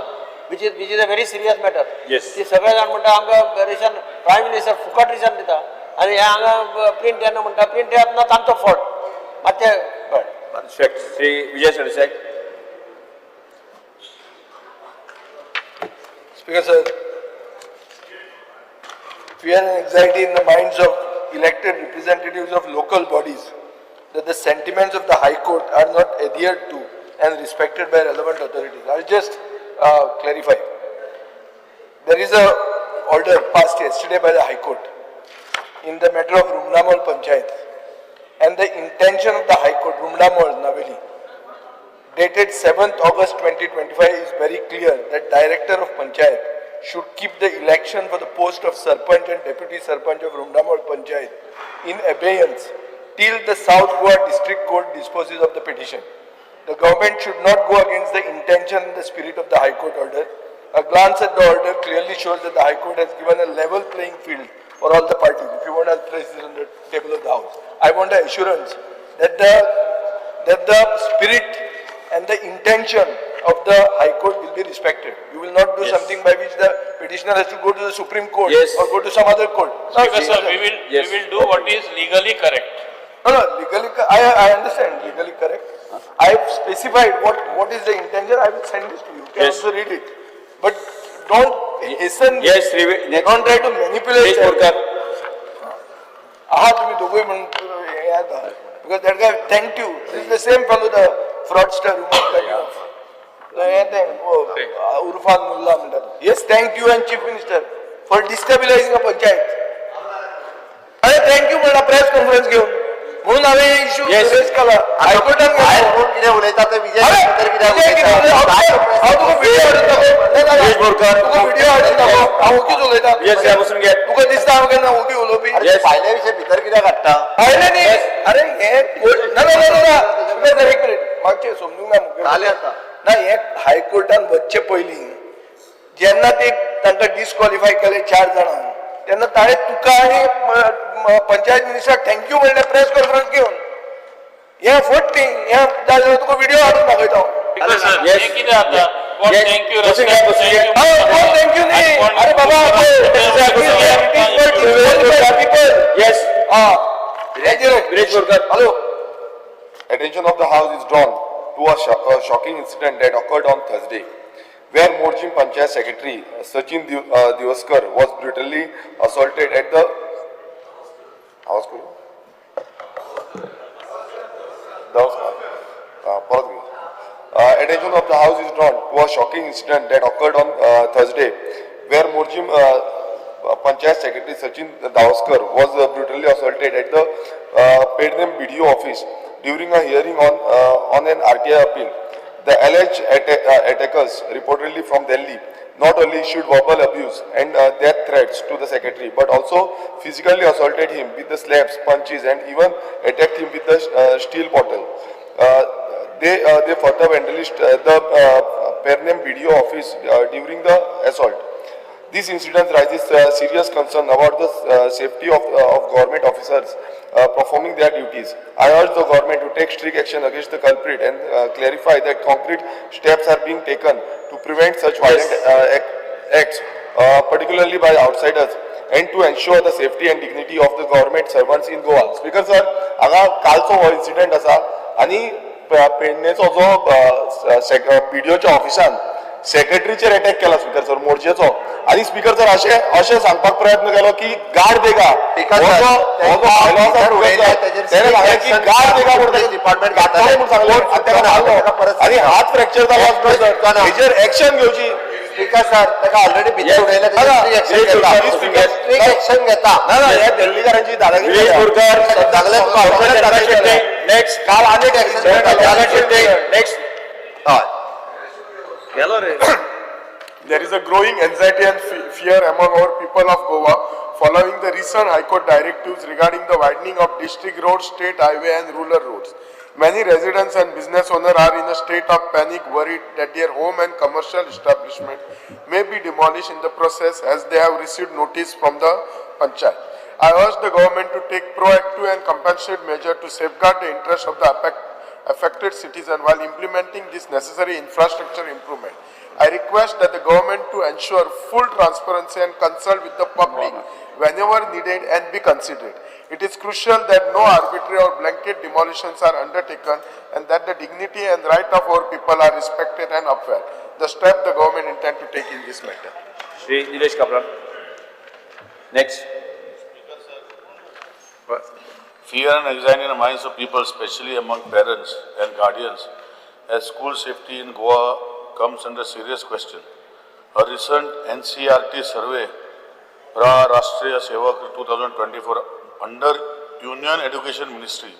[SPEAKER 12] which is a very serious matter.
[SPEAKER 4] Yes.
[SPEAKER 12] ती सगळे जाण म्हणटा आमकां रेशन, प्रायम मिनिस्टर फुकट रेशन दिता आनी हे हांगा प्रिंट येना म्हणटा, प्रिंट येत ना तांचो फॉल्ट. मातशें कळ्ळें.
[SPEAKER 4] Respect. Shri Vijay Sardesai.
[SPEAKER 7] Speaker sir, fear and anxiety in the minds of elected representatives of local bodies that the sentiments of the High Court are not adhered to and respected by relevant authorities. I'll just clarify. There is a order passed yesterday by the High Court in the matter of Rumdamol Panchayat, and the intention of the High Court, Rumdamol, Naveli, dated 7th August 2025 is very clear that Director of Panchayat should keep the election for the post of Sarpanch and Deputy Sarpanch of Rumdamol Panchayat in abeyance till the South Goa District Court disposes of the petition. The government should not go against the intention and the spirit of the High Court order. A glance at the order clearly shows that the High Court has given a level playing field for all the parties. If you want, I'll place this on the table of the House. I want the assurance that the spirit and the intention of the High Court will be respected. You will not do
[SPEAKER 4] Yes.
[SPEAKER 7] something by which the petitioner has to go to the Supreme Court
[SPEAKER 4] Yes.
[SPEAKER 7] or go to some other court. No,
[SPEAKER 13] Speaker sir, we will,
[SPEAKER 4] Yes.
[SPEAKER 13] we will do what is legally correct.
[SPEAKER 7] No, no, legally, I understand, legally correct. I have specified what is the intention. I will send this to you. You can
[SPEAKER 4] Yes.
[SPEAKER 7] also read it. But don't hasten.
[SPEAKER 4] Yes, Shri next.
[SPEAKER 7] Don't try to manipulate.
[SPEAKER 4] Shri Borkar.
[SPEAKER 7] आहा तुम्ही दोघंय म्हणून हे आता. Because that guy thanked you. This is the same fellow, the fraudster who हे ते, Urfan Mulla म्हणतात. Yes, thank you and Chief Minister for destabilizing a panchayat. अरे thank you म्हणला प्रेस कॉन्फरन्स घेऊन, म्हणून हांवें इश्यू
[SPEAKER 4] Yes.
[SPEAKER 7] Raise केला हायकोर्टान
[SPEAKER 2] भायर
[SPEAKER 7] गेलो.
[SPEAKER 2] कोण कितें उलयता ते विजय
[SPEAKER 7] अरे,
[SPEAKER 2] तर कित्याक
[SPEAKER 7] विजय कितें
[SPEAKER 2] उलयता?
[SPEAKER 7] उलयता? हांव तुका व्हिडिओ हाडून दाखोव. ना, ना, ना.
[SPEAKER 4] विजय बोरकर.
[SPEAKER 7] तुका व्हिडिओ हाडून दाखोव. हांव ओगीच उलयता.
[SPEAKER 4] Yes, या बसून घे.
[SPEAKER 7] तुका दिसता हांव केन्ना ओगी उलोवपी?
[SPEAKER 2] अरे,
[SPEAKER 4] Yes.
[SPEAKER 2] भायल्या विशय भितर कित्याक हाडटा?
[SPEAKER 7] भायले न्ही. अरे हे कोर्ट ना ना ना ना ना एक मिनिट मागचे समजूंक ना मुखेल.
[SPEAKER 2] जालें आतां.
[SPEAKER 7] ना हे हायकोर्टान वचचे पयलीं जेन्ना ते तांकां डिस्क्वॉलिफाय केले 4 जाणांक तेन्ना ताणें तुका आनी पंचायत मिनिस्टराक thank you म्हणलें प्रेस कॉन्फरन्स घेवन. हें फट न्ही, हें जाय जाल्यार तुका व्हिडिओ हाडून दाखयता हांव.
[SPEAKER 13] Speaker sir,
[SPEAKER 4] Yes.
[SPEAKER 13] हें कितें जाता कोण
[SPEAKER 4] Yes.
[SPEAKER 13] Thank you
[SPEAKER 4] बसून घ्या, बसून घ्या.
[SPEAKER 7] कोण thank you न्ही अरे बाबा
[SPEAKER 4] Yes. Viresh Borkar.
[SPEAKER 7] Hello.
[SPEAKER 6] Attention of the House is drawn to a shocking incident that occurred on Thursday, where Morjim Panchayat Secretary Sachin Deoskar was brutally assaulted at the आवाज करू परत घेऊ. Attention of the House is drawn to a shocking incident that occurred on Thursday, where Morjim Panchayat Secretary Sachin Davaskar was brutally assaulted at the Pernem BDO office during a hearing on an RTI appeal. The alleged attackers, reportedly from Delhi, not only issued verbal abuse and death threats to the secretary, but also physically assaulted him with the slaps, punches, and even attacked him with the steel bottle. They further vandalized the Pernem BDO office during the assault. This incident raises serious concern about the safety of government officers performing their duties. I urge the government to take strict action against the culprit and clarify that concrete steps are being taken to prevent such violent acts, particularly by outsiders, and to ensure the safety and dignity of the government servants in Goa. Speaker sir, हांगा कालचो हो incident आसा आनी पेडणेचो जो बीडीओच्या ऑफिसान सेक्रेटरीचेर attack केला speaker sir, मोर्जेचो. आनी speaker sir, अशें अशें सांगपाक प्रयत्न केलो की गार्ड देगा.
[SPEAKER 2] स्पीकर
[SPEAKER 6] हो
[SPEAKER 2] सर,
[SPEAKER 6] जो हो जो भायलो आसा
[SPEAKER 2] भितर उडयल्या
[SPEAKER 6] स्पीकर सर,
[SPEAKER 2] तेजेर
[SPEAKER 6] तेणे सांगलें की गार्ड देगा म्हणून
[SPEAKER 2] डिपार्टमेंट
[SPEAKER 6] घातलो म्हणून सांगलें आनी ताका मारलो आनी हात फ्रॅक्चर जालो स्पीकर सर. हेजेर एक्शन घेवची.
[SPEAKER 2] स्पीकर सर, ताका ऑलरेडी भितर उडयल्या, तेजेर एक्शन घेता, स्ट्रिक्ट एक्शन घेता.
[SPEAKER 6] ना ना, ह्या दिल्लीकारांची दादागिरी.
[SPEAKER 4] विरेश बोरकर.
[SPEAKER 2] सगळे तुका
[SPEAKER 4] चंद्रा शेट्टे. नेक्स्ट.
[SPEAKER 6] काल आनी एक
[SPEAKER 4] चंद्रा शेट्टे. नेक्स्ट.
[SPEAKER 2] हय.
[SPEAKER 3] गेलो रे.
[SPEAKER 8] There is a growing anxiety and fear among our people of Goa following the recent High Court directives regarding the widening of district roads, state highway and rural roads. Many residents and business owners are in a state of panic, worried that their home and commercial establishment may be demolished in the process, as they have received notice from the panchayat. I urge the government to take proactive and compensatory measure to safeguard the interests of the affected citizen while implementing this necessary infrastructure improvement. I request that the government to ensure full transparency and consult with the public whenever needed and be considerate. It is crucial that no arbitrary or blanket demolitions are undertaken and that the dignity and right of our people are respected and upheld. The step the government intend to take in this matter.
[SPEAKER 4] Shri Nilesh Cabral. Next.
[SPEAKER 5] Fear and anxiety in the minds of people, especially among parents and guardians, as school safety in Goa comes under serious question. A recent NCRT survey, Ra Rashtriya Sevak 2024, under Union Education Ministry,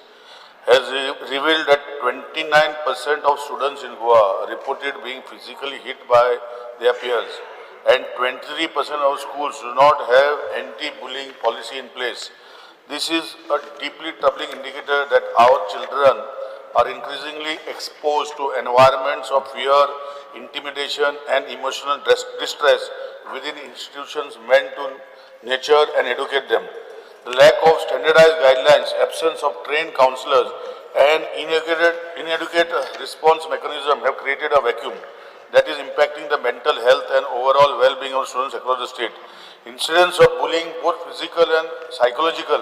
[SPEAKER 5] has revealed that 29% of students in Goa reported being physically hit by their peers, and 23% of schools do not have anti-bullying policy in place. This is a deeply troubling indicator that our children are increasingly exposed to environments of fear, intimidation, and emotional distress within institutions meant to nurture and educate them. The lack of standardized guidelines, absence of trained counselors, and inadequate response mechanism have created a vacuum that is impacting the mental health and overall well-being of students across the state. Incidents of bullying, both physical and psychological,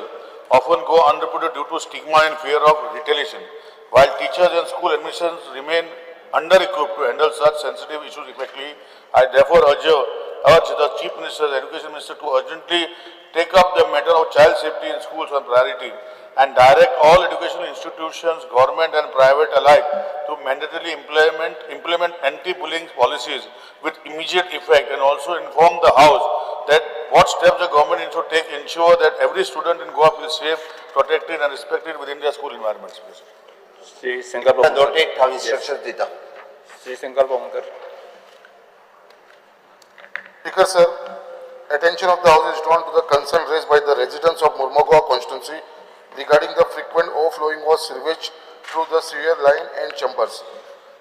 [SPEAKER 5] often go unreported due to stigma and fear of retaliation, while teachers and school administrations remain under-equipped to handle such sensitive issues effectively. I therefore urge the Chief Minister, the Education Minister to urgently take up the matter of child safety in schools on priority and direct all educational institutions, government and private alike, to mandatorily implement anti-bullying policies with immediate effect, and also inform the House that what steps the government needs to take ensure that every student in Goa feels safe, protected and respected within their school environments. Please.
[SPEAKER 4] Shri Sankalp Omankar.
[SPEAKER 2] Noted, हांव instructions दिता.
[SPEAKER 4] Shri Sankalp Omankar.
[SPEAKER 5] Speaker sir, attention of the House is drawn to the concern raised by the residents of Mormugao constituency regarding the frequent overflowing of sewage through the sewer line and chambers,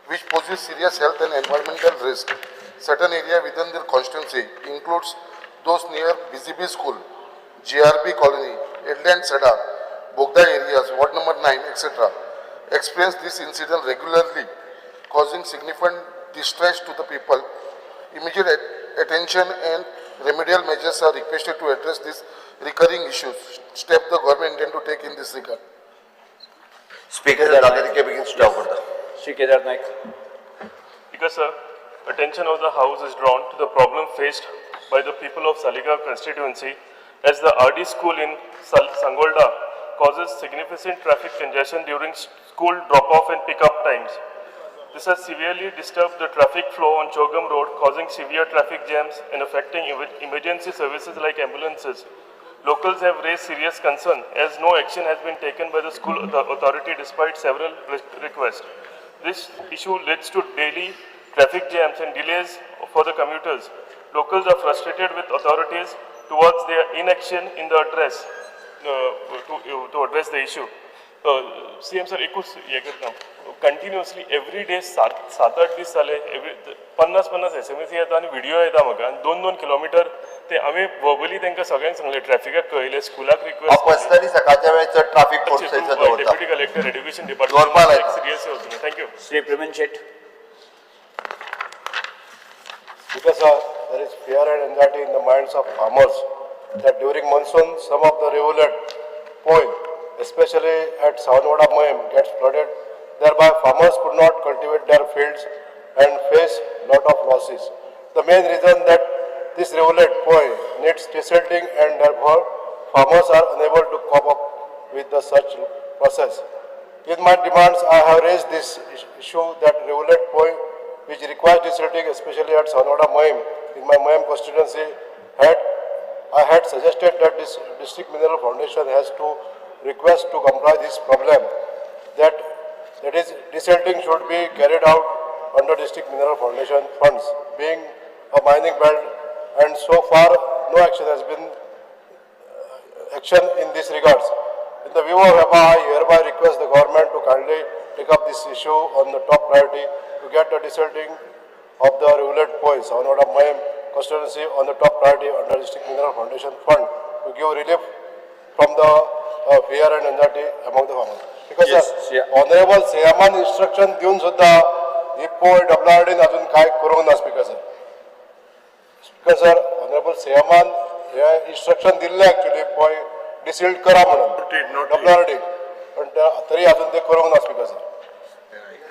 [SPEAKER 5] which poses serious health and environmental risk. Certain area within the constituency includes those near BZB School, GRB Colony, Edland Sada, Bogda areas, Ward number 9, etc. Experience this incident regularly, causing significant distress to the people. Immediate attention and remedial measures are requested to address these recurring issues. Step the government intend to take in this regard.
[SPEAKER 2] Speaker sir, जाता तितके बेगीन stop करता.
[SPEAKER 4] Shri Kedar Naik.
[SPEAKER 13] Speaker sir, attention of the House is drawn to the problem faced by the people of Saligao constituency as the RD school in Sangolda causes significant traffic congestion during school drop-off and pick-up times. This has severely disturbed the traffic flow on Chogam Road, causing severe traffic jams and affecting emergency services like ambulances. Locals have raised serious concern as no action has been taken by the school authority despite several requests. This issue leads to daily traffic jams and delays for the commuters. Locals are frustrated with authorities towards their inaction in the address to address the issue. CM sir, एकूच हें करता, continuously every day 7-8 दीस जाले, every 50-50 SMS येता आनी video येता म्हाका, आनी 2-2 किलोमिटर ते आमी वर्बली तांकां सगळ्यांक सांगलें, ट्रॅफिकाक कळयलें, स्कुलाक रिक्वेस्ट.
[SPEAKER 2] पर्सनली सकाळच्या वेळार चड ट्राफीक फोर्स दवरता.
[SPEAKER 13] डेप्युटी कलेक्टर एड्युकेशन
[SPEAKER 2] दवरपा लायता.
[SPEAKER 13] डिपार्टमेंट सिरियस वचून. Thank you.
[SPEAKER 4] Shri Praveen Shet.
[SPEAKER 14] Because there is fear and anxiety in the minds of farmers that during monsoon some of the rivulet point, especially at Savanwada Mohem, gets flooded. Thereby farmers could not cultivate their fields and face lot of losses. The main reason that this rivulet point needs desilting and therefore farmers are unable to cope up with the such process. In my demands, I have raised this issue that rivulet point which requires desilting, especially at Savanwada Mohem, in my Mohem constituency, I had suggested that this District Mineral Foundation has to request to comply this problem, that is desilting should be carried out under District Mineral Foundation funds, being a mining belt, and so far no action has been action in this regards. In the view of HEPA, I hereby request the government to kindly take up this issue on the top priority to get the desilting of the rivulet points on order Mohem constituency on the top priority under District Mineral Foundation Fund to give relief from the fear and anxiety among the farmers. Because
[SPEAKER 4] Yes,
[SPEAKER 14] sir,
[SPEAKER 4] yeah.
[SPEAKER 14] Honorable सीएमान instruction दिवन सुद्धा ही पोय डब्ल्यूआरडीन अजून काय करूंक ना. Speaker sir, speaker sir, honourable सीएमान हे instruction दिल्लें actually पोय डिसिल्ट करा म्हणून डब्ल्यूआरडी, पण तरी अजून ते करूंक ना. स्पीकर सर,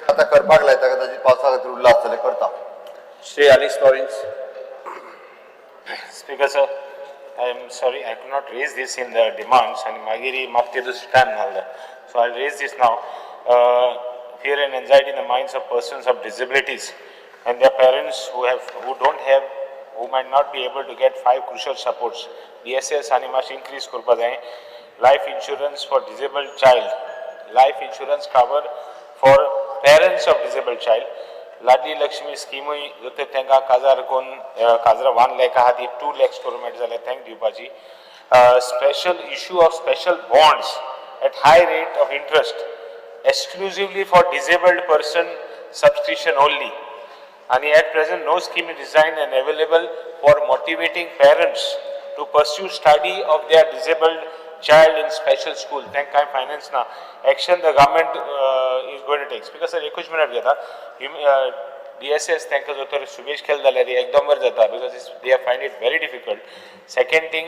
[SPEAKER 2] आता करपाक लायता, कदाचित पावसा खातीर उरला आसतलें, करता.
[SPEAKER 4] Shri Alex Lawrence.
[SPEAKER 15] Speaker sir, I am sorry I could not raise this in the demands and मागीर म्हाका ते दुसरो टायम नासलो, so I raise this now. Fear and anxiety in the minds of persons of disabilities and their parents who don't have, who might not be able to get 5 crucial supports. DSS आनी मातशें increase करपा जाय. Life insurance for disabled child, life insurance cover for parents of disabled child. Ladli Lakshmi स्किमूय जर तर तांकां काजार करून काजरा 1 lakh आहा ती 2 lakhs करूंक मेळटा जाल्यार तांकां दिवपाची. Special issue of special bonds at high rate of interest exclusively for disabled person subscription only. And at present no scheme is designed and available for motivating parents to pursue study of their disabled child in special school. Thank काय finance ना. Action the government is going to take. Because sir, एकूच minute घेता. DSS तांकां जर तर सुबेज केले जाल्यार एकदम बरें जाता, because they find it very difficult. Second thing,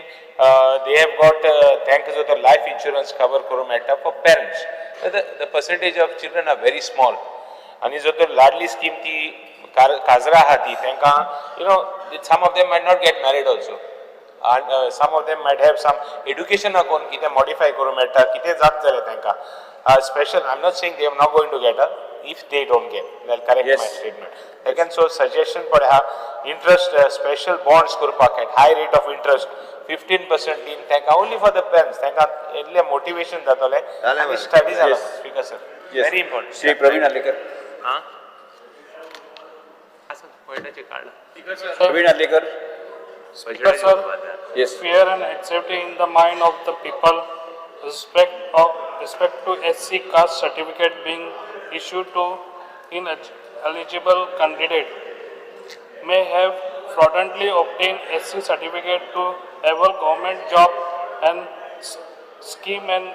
[SPEAKER 15] they have got तांकां जर तर लायफ इन्शुरन्स कवर करूंक मेळटा for parents. The percentage of children are very small. आनी जर तर लाडली स्कीम ती काजरा आहा ती तांकां, you know, some of them might not get married also. And some of them might have some education करून कितें मॉडिफाय करूंक मेळटा, कितें जात जाल्यार तांकां special. I am not saying they are not going to get, if they don't get, they'll correct my statement. Second, so suggestion for interest special bonds करपाक at high rate of interest 15% din तांकां only for the parents, तांकां इल्लें motivation जातलें आनी study जाला. Speaker sir, very important.
[SPEAKER 4] Shri Praveen Arlekar.
[SPEAKER 3] हां, काडला.
[SPEAKER 4] Praveen Arlekar.
[SPEAKER 16] Speaker sir,
[SPEAKER 4] Yes.
[SPEAKER 16] Fear and anxiety in the mind of the people respect to SC caste certificate being issued to ineligible candidate may have fraudulently obtained SC certificate to avail government job and scheme and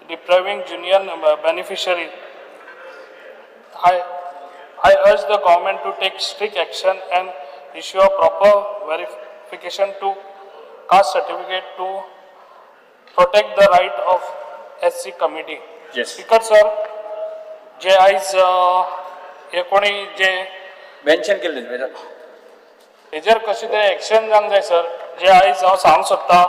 [SPEAKER 16] depriving junior beneficiary. I urge the government to take strict action and issue a proper verification to caste certificate to protect the right of SC committee.
[SPEAKER 4] Yes.
[SPEAKER 16] Speaker sir, जे आयज हे कोणी जे
[SPEAKER 4] mention केल्लें तुवें.
[SPEAKER 16] हेजेर कशें तरी action जावंक जाय सर. जे आयज हांव सांगूंक सोदता,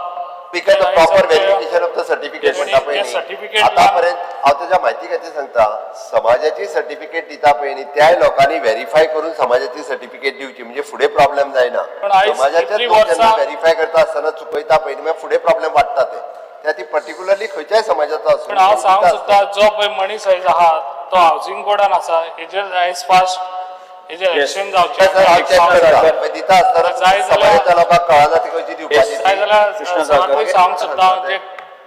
[SPEAKER 2] Because the proper verification of the certificate म्हणटा पळय
[SPEAKER 16] जे
[SPEAKER 2] न्ही,
[SPEAKER 16] सर्टिफिकेट
[SPEAKER 2] आतापर्यंत हांव तुज्या म्हायती खातीर सांगता, समाजाची सर्टिफिकेट दिता पळय न्ही, त्याय लोकांनी व्हेरीफाय करून समाजाची सर्टिफिकेट दिवची, म्हणजे फुडें प्रॉब्लेम जायना.
[SPEAKER 16] पण आयज
[SPEAKER 2] समाजाचे
[SPEAKER 16] कितलीं
[SPEAKER 2] लोक जेन्ना
[SPEAKER 16] वर्सां
[SPEAKER 2] व्हेरीफाय करता आसतना चुकयता पळय न्ही, मागीर फुडें प्रॉब्लेम वाडटा. ते त्या ती पर्टिक्युलरली खंयच्याय समाजाचो आसूं,
[SPEAKER 16] पण हांव सांगूंक
[SPEAKER 2] दिता
[SPEAKER 16] सोदता, जो पळय मनीस आयज आहा तो हावजींग बोर्डान आसा, हेजेर आयज फास्ट हेजेर एक्शन जावचें.
[SPEAKER 2] आसता. हांव चॅक करता, मागीर दिता आसतना
[SPEAKER 16] जाय जाल्यार
[SPEAKER 2] समाजाच्या लोकांक कळना ती खंयची दिवपाची.
[SPEAKER 16] जाय जाल्यार सराकूय सांगूंक सोदता जे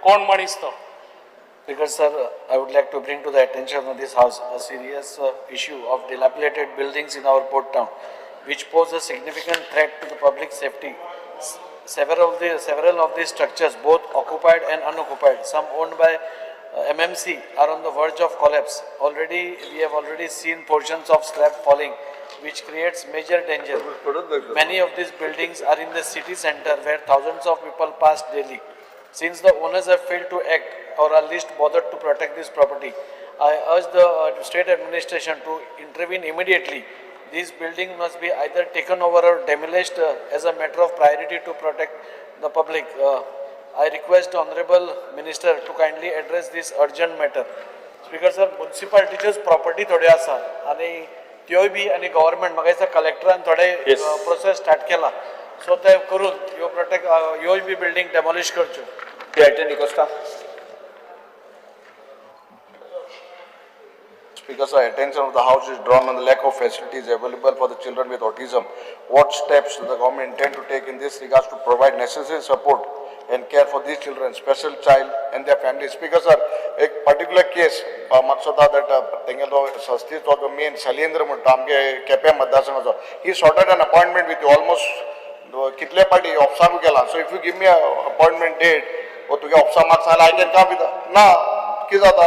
[SPEAKER 16] कोण मनीस तो.
[SPEAKER 17] Because sir, I would like to bring to the attention of this house a serious issue of dilapidated buildings in our port town, which pose a significant threat to the public safety. Several of these structures, both occupied and unoccupied, some owned by MMC, are on the verge of collapse. Already, we have already seen portions of slab falling, which creates major danger. Many of these buildings are in the city center where thousands of people pass daily. Since the owners have failed to act or are least bothered to protect this property, I urge the state administration to intervene immediately. These buildings must be either taken over or demolished as a matter of priority to protect the public. I request the Honorable Minister to kindly address this urgent matter. Speaker sir, municipalityच्योच property थोड्यो आसा आनी त्योय बी आनी government म्हाका दिसता कलेक्टरान थोडे process start केला, so ते करून ह्यो प्रोटेक्ट ह्योय बी बिल्डींग डेमोलिश करच्यो.
[SPEAKER 4] Elton D'Costa.
[SPEAKER 5] Speaker sir, attention of the House is drawn on the lack of facilities available for the children with autism. What steps does the government intend to take in this regards to provide necessary support and care for these children, special child and their families? Speaker sir, एक particular case, म्हाका that तेंगेलो संस्थेचो जो main Shailendra म्हणटा आमगे केपें मतदारसंघाचो, he sorted an appointment with you almost कितले पाटी ऑफिसाकूय गेला. So if you give me a appointment date वो तुगे ऑफिसा म्हाका सांगलें I can come with ना कितें जाता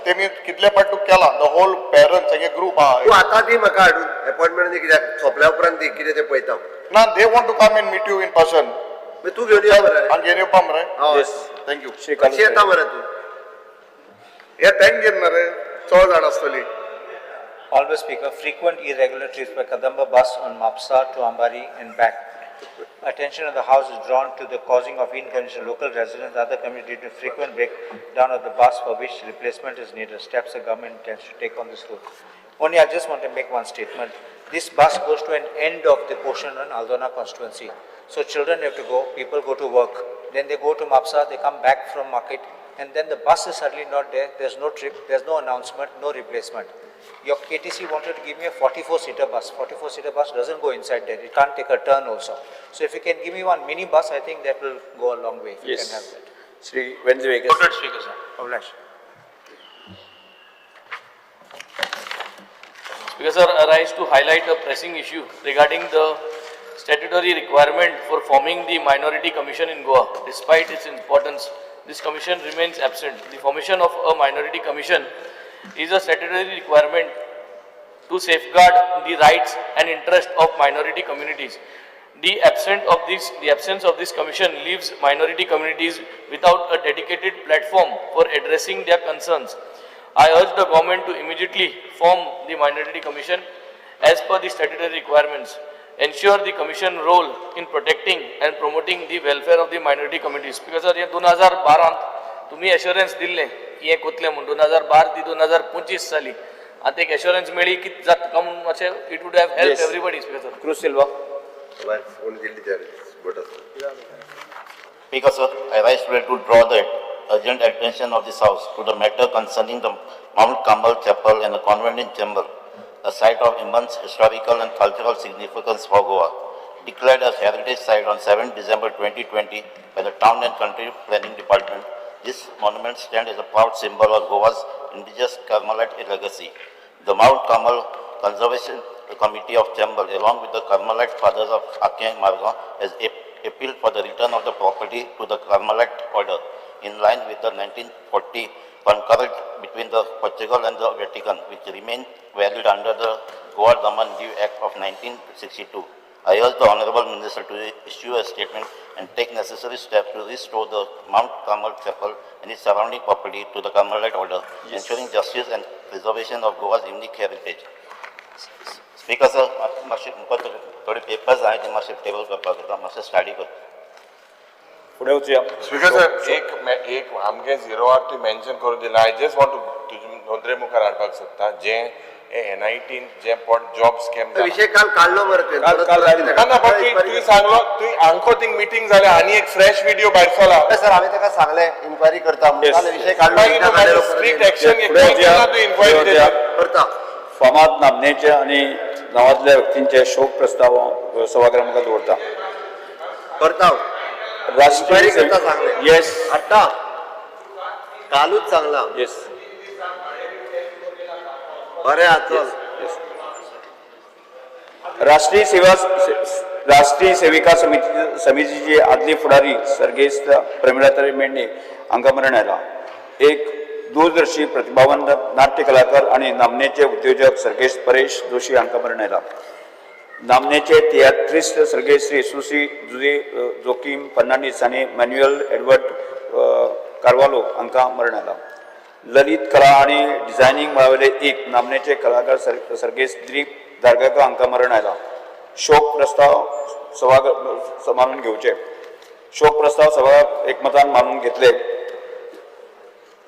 [SPEAKER 5] तेमी कितले पाट तुका केला the whole parents हेगे ग्रुप आहा.
[SPEAKER 2] तूं आतां दी म्हाका हाडून अपॉइंटमेंट दी, कित्याक सोंपल्या उपरांत दी, कितें तें पळयता.
[SPEAKER 5] ना, they want to come and meet you in person.
[SPEAKER 2] तूं घेवन यो मरे.
[SPEAKER 5] हांव घेवन येवपा मरे.
[SPEAKER 2] हय.
[SPEAKER 5] Thank you.
[SPEAKER 2] कशी येता मरे तूं?
[SPEAKER 8] हे टँक घेन मरे, चड जाण आसतली.
[SPEAKER 9] Honorable Speaker, frequent irregular trips by Kadamba bus on Mapsa to Ambari and back. Attention of the House is drawn to the causing of inconvenience to local residents and other community due to frequent breakdown of the bus for which replacement is needed. Steps the government intends to take on this route. Only I just want to make one statement. This bus goes to an end of the portion on Aldona constituency. So children have to go, people go to work. Then they go to Mapsa, they come back from market, and then the bus is suddenly not there. There's no trip, there's no announcement, no replacement. Your KTC wanted to give me a 44-seater bus. 44-seater bus doesn't go inside there. It can't take a turn also. So if you can give me one mini bus, I think that will go a long way. If you can have that.
[SPEAKER 4] Shri Venzy Viegas.
[SPEAKER 16] Noted, Speaker sir.
[SPEAKER 9] Obliged.
[SPEAKER 3] Speaker sir, I rise to highlight a pressing issue regarding the statutory requirement for forming the Minority Commission in Goa. Despite its importance, this commission remains absent. The formation of a Minority Commission is a statutory requirement to safeguard the rights and interests of minority communities. The absence of this commission leaves minority communities without a dedicated platform for addressing their concerns. I urge the government to immediately form the Minority Commission as per the statutory requirements. Ensure the commission role in protecting and promoting the welfare of the minority communities. Because sir, 2012 तुम्ही assurance दिल्लें की हें कोतलें म्हूण 2012 ती 2025 जाली. आतां एक एश्योरन्स मेळ्ळी की जाता म्हणून मातशें it would have help everybody. Speaker sir.
[SPEAKER 4] Cruz Silva.
[SPEAKER 18] Speaker sir, I rise today to draw the urgent attention of this House to the matter concerning the Mount Carmel Chapel and the convent in Chembur, a site of immense historical and cultural significance for Goa. Declared as heritage site on 7 December 2020 by the Town and Country Planning Department, this monument stands as a proud symbol of Goa's indigenous Carmelite legacy. The Mount Carmel Conservation Committee of Chembur, along with the Carmelite Fathers of Akem Margao, has appealed for the return of the property to the Carmelite order, in line with the 1940 Concordat between the Portugal and the Vatican, which remained valid under the Goa Daman Diu Act of 1962. I urge the Honorable Minister to issue a statement and take necessary steps to restore the Mount Carmel Chapel and its surrounding property to the Carmelite Order, ensuring justice and preservation of Goa's unique heritage. Speaker sir, मातशे मुखार थोडे papers आहाय ते मातशे table करपाक जाता, मातशे study कर.
[SPEAKER 4] फुडें वचुया.
[SPEAKER 6] स्पीकर सर, एक आमगे झिरो आर तुवें मेन्शन करून दिला. I just want to तुजे नदरे मुखार हाडपाक सोदता जें एनआयटीन जें पट जॉब स्कॅम
[SPEAKER 2] विषय काल काडलो मरे तुवें.
[SPEAKER 4] काल
[SPEAKER 6] ना ना, बट तुवें सांगलो, तुवें आमको थिंग मिटींग जाल्या आनी एक फ्रेश व्हिडिओ भायर सरला.
[SPEAKER 2] सर, हांवें ताका सांगलें इन्क्वायरी करता म्हणून. काल विषय काडलो.
[SPEAKER 6] स्ट्रिक्ट एक्शन तूं इन्क्वायरी
[SPEAKER 2] करता.
[SPEAKER 4] फामाद नामनेचे आनी नांवांतल्या व्यक्तींचे शोक प्रस्ताव सभागृहा मुखार दवरता.
[SPEAKER 2] करता.
[SPEAKER 4] राष्ट्रीय
[SPEAKER 2] करता सांगलें.
[SPEAKER 4] येस,
[SPEAKER 2] हाडटा, कालूच सांगला.
[SPEAKER 4] येस,
[SPEAKER 2] बरें आहा, चल.
[SPEAKER 4] राष्ट्रीय सेवा राष्ट्रीय सेविका समितीची आदली फुडारी सर्गेस्त प्रमिळाताई मेंढे हांकां मरण आयलां. एक दूरदर्शी प्रतिभावंत नाट्य कलाकार आनी नामनेचे उद्योजक सर्गेस्त परेश जोशी हांकां मरण आयलां. नामनेचे तियात्रिस्त सर्गेस्त श्री सुसी जुजे जोकीम फर्नांडीस आनी मॅन्युएल एडवर्ड कार्वालो हांकां मरण आयलां. ललित कला आनी डिझायनींग मळावयले एक नामनेचे कलाकार सर्गेस्त दिलीप दारगाकर हांकां मरण आयलां. शोक प्रस्ताव सभाघर मानून घेवचे. शोक प्रस्ताव सभाघर एकमतान मानून घेतले.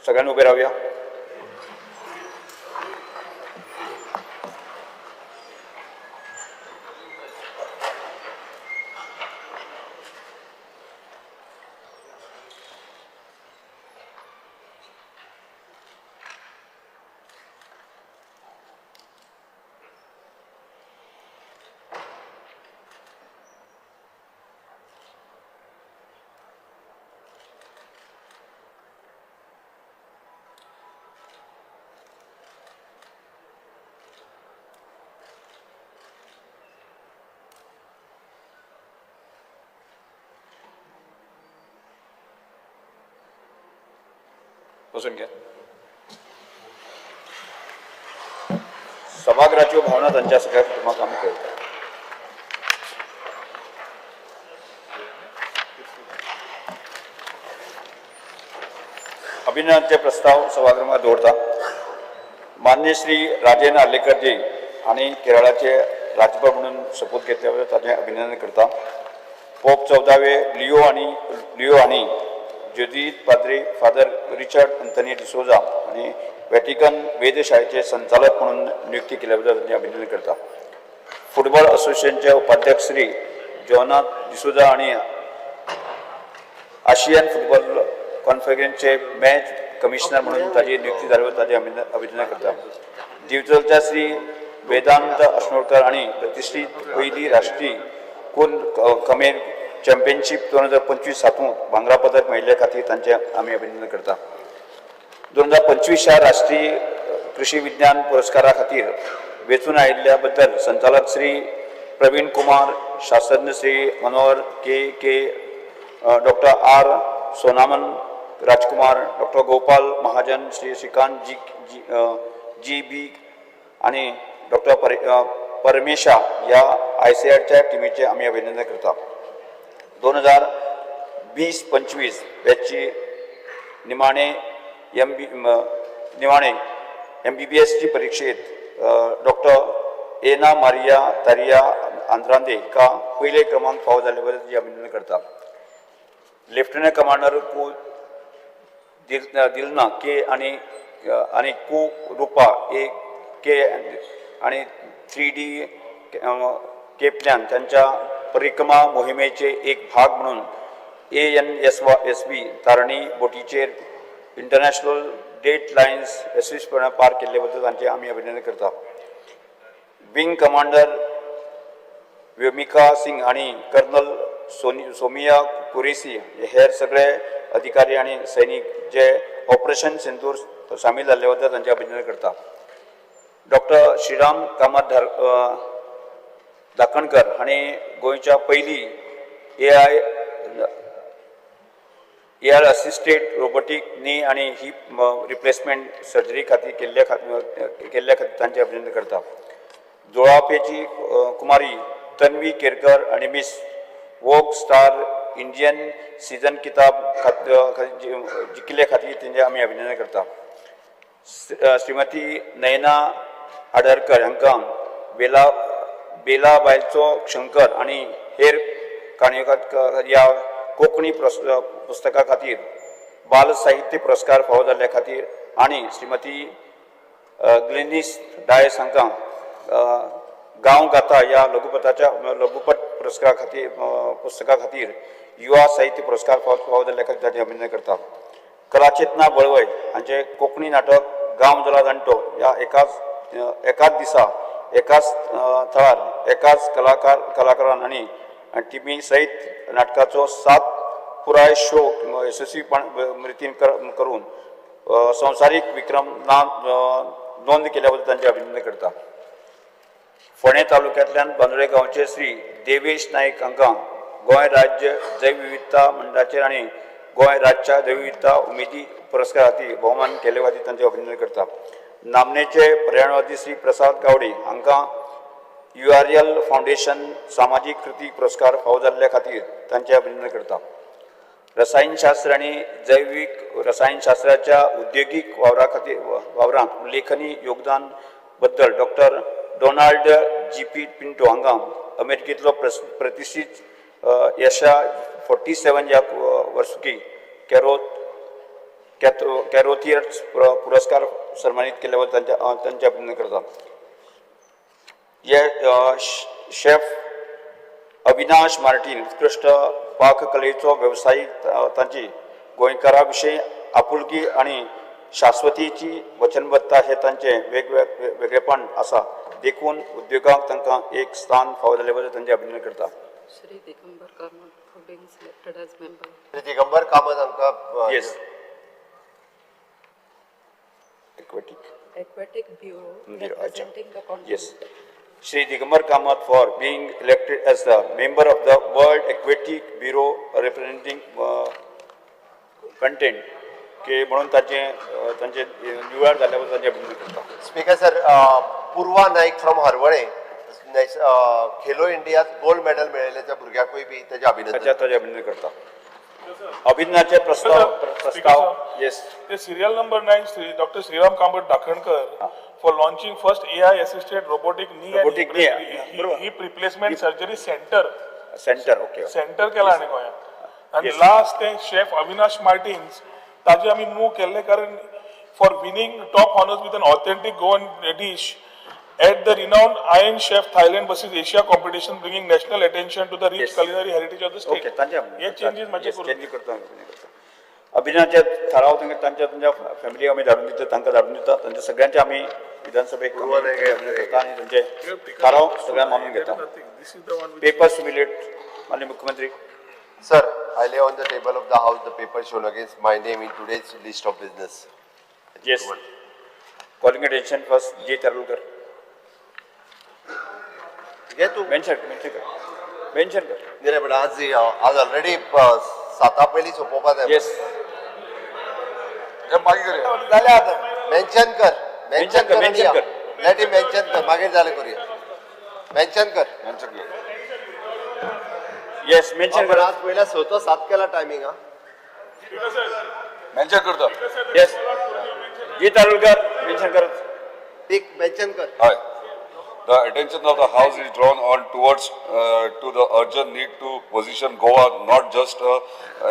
[SPEAKER 4] सगळ्यांनी उबे रावया. बसून घ्या. सभागृहाच्यो भावना तांच्या सगळ्या कुटुंबाक आमी कळयता. अभिनंदनाचे प्रस्ताव सभागृहात दवरता. मान्य श्री राजेंद्र आर्लेकरजी आनी केरळाचे राज्यपाल म्हणून सोपूत घेतल्या बद्दल ताचें अभिनंदन करता. पोप 14वे लिओ आनी ज्योतीत पाद्री फादर रिचर्ड अंथनी डिसोजा आनी वॅटिकन वेधशाळेचे संचालक म्हणून नियुक्ती केल्या बद्दल तांचें अभिनंदन करता. फुटबॉल असोसिएशनचे उपाध्यक्ष श्री जॉनाथ डिसोजा आनी आशियन फुटबॉल कॉन्फरन्सचे मॅच कमिशनर म्हणून ताची नियुक्ती जाल्या ताचें अभिनंदन करता. दिवचलच्या श्री वेदांत अश्नोडकर आनी प्रतिश्ठीत पयली राष्ट्रीय कुन खमेर चॅम्पियनशीप 2025 हातूंत भांगरा पदक मेळिल्ले खातीर तांचें आमी अभिनंदन करता. 2025 राष्ट्रीय कृषी विज्ञान पुरस्कारा खातीर वेंचून आयिल्ल्या बद्दल संचालक श्री प्रवीण कुमार, शास्त्रज्ञ Shri Manohar K K, doctor R Sonaman Rajkumar, doctor Gopal Mahajan, Shri Shrikant G G G B आनी डॉक्टर परमेशा ह्या आयसीआरच्या टिमीचें आमी अभिनंदन करता. 2020-25 बॅचची निमाणे निमाणे एमबीबीएसची परिक्षेत डॉक्टर एना मारिया तारिया आंद्रांदे हिका पयले क्रमांक फावो जाल्ले बद्दल तिचें अभिनंदन करता. लेफ्टनंट कमांडर कु दिलना के आनी आनी कु रुपा ए के आनी 3D केपल्यान तांच्या परिक्रमा मोहिमेचे एक भाग म्हणून ANSB तारणी बोटीचेर इंटरनॅशनल डेट लायन्स यशस्वीपणान पार केल्ले बद्दल तांचें आमी अभिनंदन करता. विंग कमांडर व्योमिका सिंग आनी कर्नल सोमिया कुरेसी हेर सगळे अधिकारी आनी सैनीक जे ऑपरेशन सिंदूर सामील जाल्ले बद्दल तांचें अभिनंदन करता. डॉक्टर श्रीराम कामत दाकणकर हांणी गोंयच्या पयली AI एआर असिस्टेड रोबोटीक नी आनी हिप रिप्लेसमेंट सर्जरी खातीर केल्ल्या खातीर तांचें अभिनंदन करता. जोळापेची कुमारी तन्वी केरकर आनी Miss Vogue Star Indian season किताब जिखिल्ले खातीर तेंचें आमी अभिनंदन करता. श्रीमती नयना आडरकर हांकां बेला बेला बायलचो शंकर आनी हेर काणयो ह्या कोंकणी पुस्तका खातीर बाल साहित्य पुरस्कार फावो जाल्ल्या खातीर आनी श्रीमती ग्लेनीस डायस हांकां गांव गाता ह्या लघुपटाच्या लघुपट पुरस्कारा खातीर पुस्तका खातीर युवा साहित्य पुरस्कार फावो जाल्ल्या खातीर ताचें अभिनंदन करता. कलाचेतना बळवय हांचें कोंकणी नाटक गांव जाला जाणटो ह्या एकाच दिसा एकाच थळार एकाच कलाकारान आनी टिमी सयत नाटकाचो 7 पुराय शो यशस्वीपण रितीन करून संवसारीक विक्रम नोंद केल्या बद्दल तांचें अभिनंदन करता. फोंडें तालुक्यांतल्यान बांदोडे गांवचे श्री देवेश नायक हांकां गोंय राज्य जैवविविधता मंडळाचेर आनी गोंय राज्य जैवविविधता उमेदी पुरस्कार खातीर भोवमान केल्ले खातीर तांचें अभिनंदन करता. नामनेचे पर्यावरणवादी श्री प्रसाद गावडे हांकां URL फावंडेशन सामाजीक कृती पुरस्कार फावो जाल्ल्या खातीर तांचें अभिनंदन करता. रसायनशास्त्र आनी जैवीक रसायनशास्त्राच्या उद्देगीक वावरा खातीर वावरांत उल्लेखनीय योगदान बद्दल डॉक्टर डोनाल्ड जी.पी. पिंटो हांगा अमेरिकेंतलो प्रतिश्ठीत यशा 47 ह्या वर्सुकी कॅरोथियर्स पुरस्कार सन्मानीत केल्ल्या बद्दल तांचें अभिनंदन करता. हे शेफ अविनाश मार्टीन उत्कृश्ट पाककलेचो वेवसायीक तांची गोंयकारा विशीं आपुलकी आनी शाश्वतीची वचनबद्धता हे तांचें वेगळेपण आसा, देखून उद्योगाक तांकां एक स्थान फावो जाल्ले बद्दल तांचें अभिनंदन करता.
[SPEAKER 19] Shri Digambar Kamat for being selected as member.
[SPEAKER 2] Shri Digambar Kamat हांकां
[SPEAKER 4] yes Aquatic
[SPEAKER 19] Aquatic Bureau representing the continent.
[SPEAKER 4] Yes. Shri Digambar Kamat for being elected as the member of the World Aquatic Bureau representing content K म्हणून तांचे निवड जाल्ल्या बद्दल तांचें अभिनंदन करता.
[SPEAKER 2] Speaker sir, Purva Naik from Harvalem Khelo इंडियात gold medal मेळयल्ले त्या भुरग्याकूय बी तेजें अभिनंदन.
[SPEAKER 4] ताचें अभिनंदन करता. अभिनंदनाचे प्रस्ताव yes.
[SPEAKER 20] Serial number 9 Shri doctor Shriram Kamat Dakhankar for launching first AI assisted robotic knee and hip replacement surgery centre.
[SPEAKER 4] Centre okay.
[SPEAKER 20] Centre केला आनी गोंयांत. आनी लास्ट ते शेफ अविनाश मार्टिन्स ताजे आमी मूव केल्ले कारण for winning top honours with an authentic Goan dish at the renowned Iron Chef Thailand versus Asia competition, bringing national attention to the rich culinary heritage of the state.
[SPEAKER 4] Okay, तांचे
[SPEAKER 20] हे changes मातशे करून
[SPEAKER 4] changes करता. अभिनयाचे थाराव तांच्या तांच्या फॅमिलीक आमी धाडून दिता, तांकां धाडून दिता. तांच्या सगळ्यांचे आमी विधानसभेक करता आनी तांचे थाराव सगळ्यांक मानून घेता. पेपर्स रिलेट माननीय मुख्यमंत्री.
[SPEAKER 2] Sir, I lay on the table of the house the paper shown against my name in today's list of business.
[SPEAKER 4] Yes. Calling attention first J Tarulkar.
[SPEAKER 2] घे तू.
[SPEAKER 4] मेन्शन कर मेन्शन कर.
[SPEAKER 2] नाही पण आज आज ऑलरेडी 7 पयलीं सोंपोवपा जाय.
[SPEAKER 4] येस.
[SPEAKER 5] मागीर
[SPEAKER 7] जालें आतां.
[SPEAKER 2] मेन्शन कर मेन्शन कर
[SPEAKER 4] मेन्शन कर.
[SPEAKER 2] Let him mention कर, मागीर जालें करूया. मेन्शन कर
[SPEAKER 5] मेन्शन कर.
[SPEAKER 4] येस मेन्शन कर.
[SPEAKER 2] आज पयल्या 6 to 7 केला टायमिंग. हा
[SPEAKER 5] मेन्शन करता.
[SPEAKER 4] येस जी तारुलकर मेन्शन कर.
[SPEAKER 2] ठीक मेन्शन कर.
[SPEAKER 21] हय. The attention of the House is drawn on towards to the urgent need to position Goa not just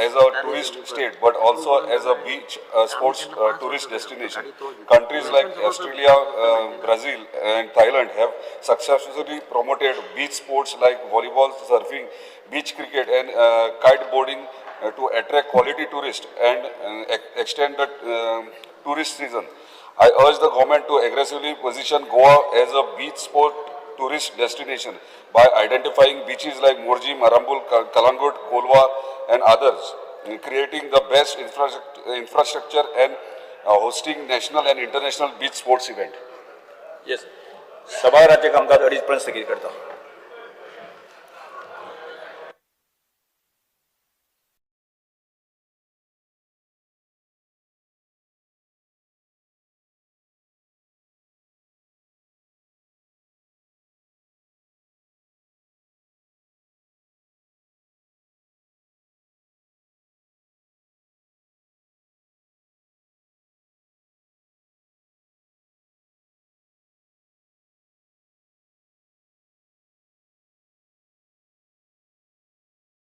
[SPEAKER 21] as a tourist state but also as a beach sports tourist destination. Countries like Australia, Brazil and Thailand have successfully promoted beach sports like volleyball, surfing, beach cricket and kiteboarding to attract quality tourists and extend the tourist season. I urge the government to aggressively position Goa as a beach sport tourist destination by identifying beaches like Morjim, Arambol, Kalangut, Kolwa and others, creating the best infrastructure and hosting national and international beach sports event.
[SPEAKER 4] Yes. सभाघराचे कामकाज 2:30 पर्यंत स्थगीत करता.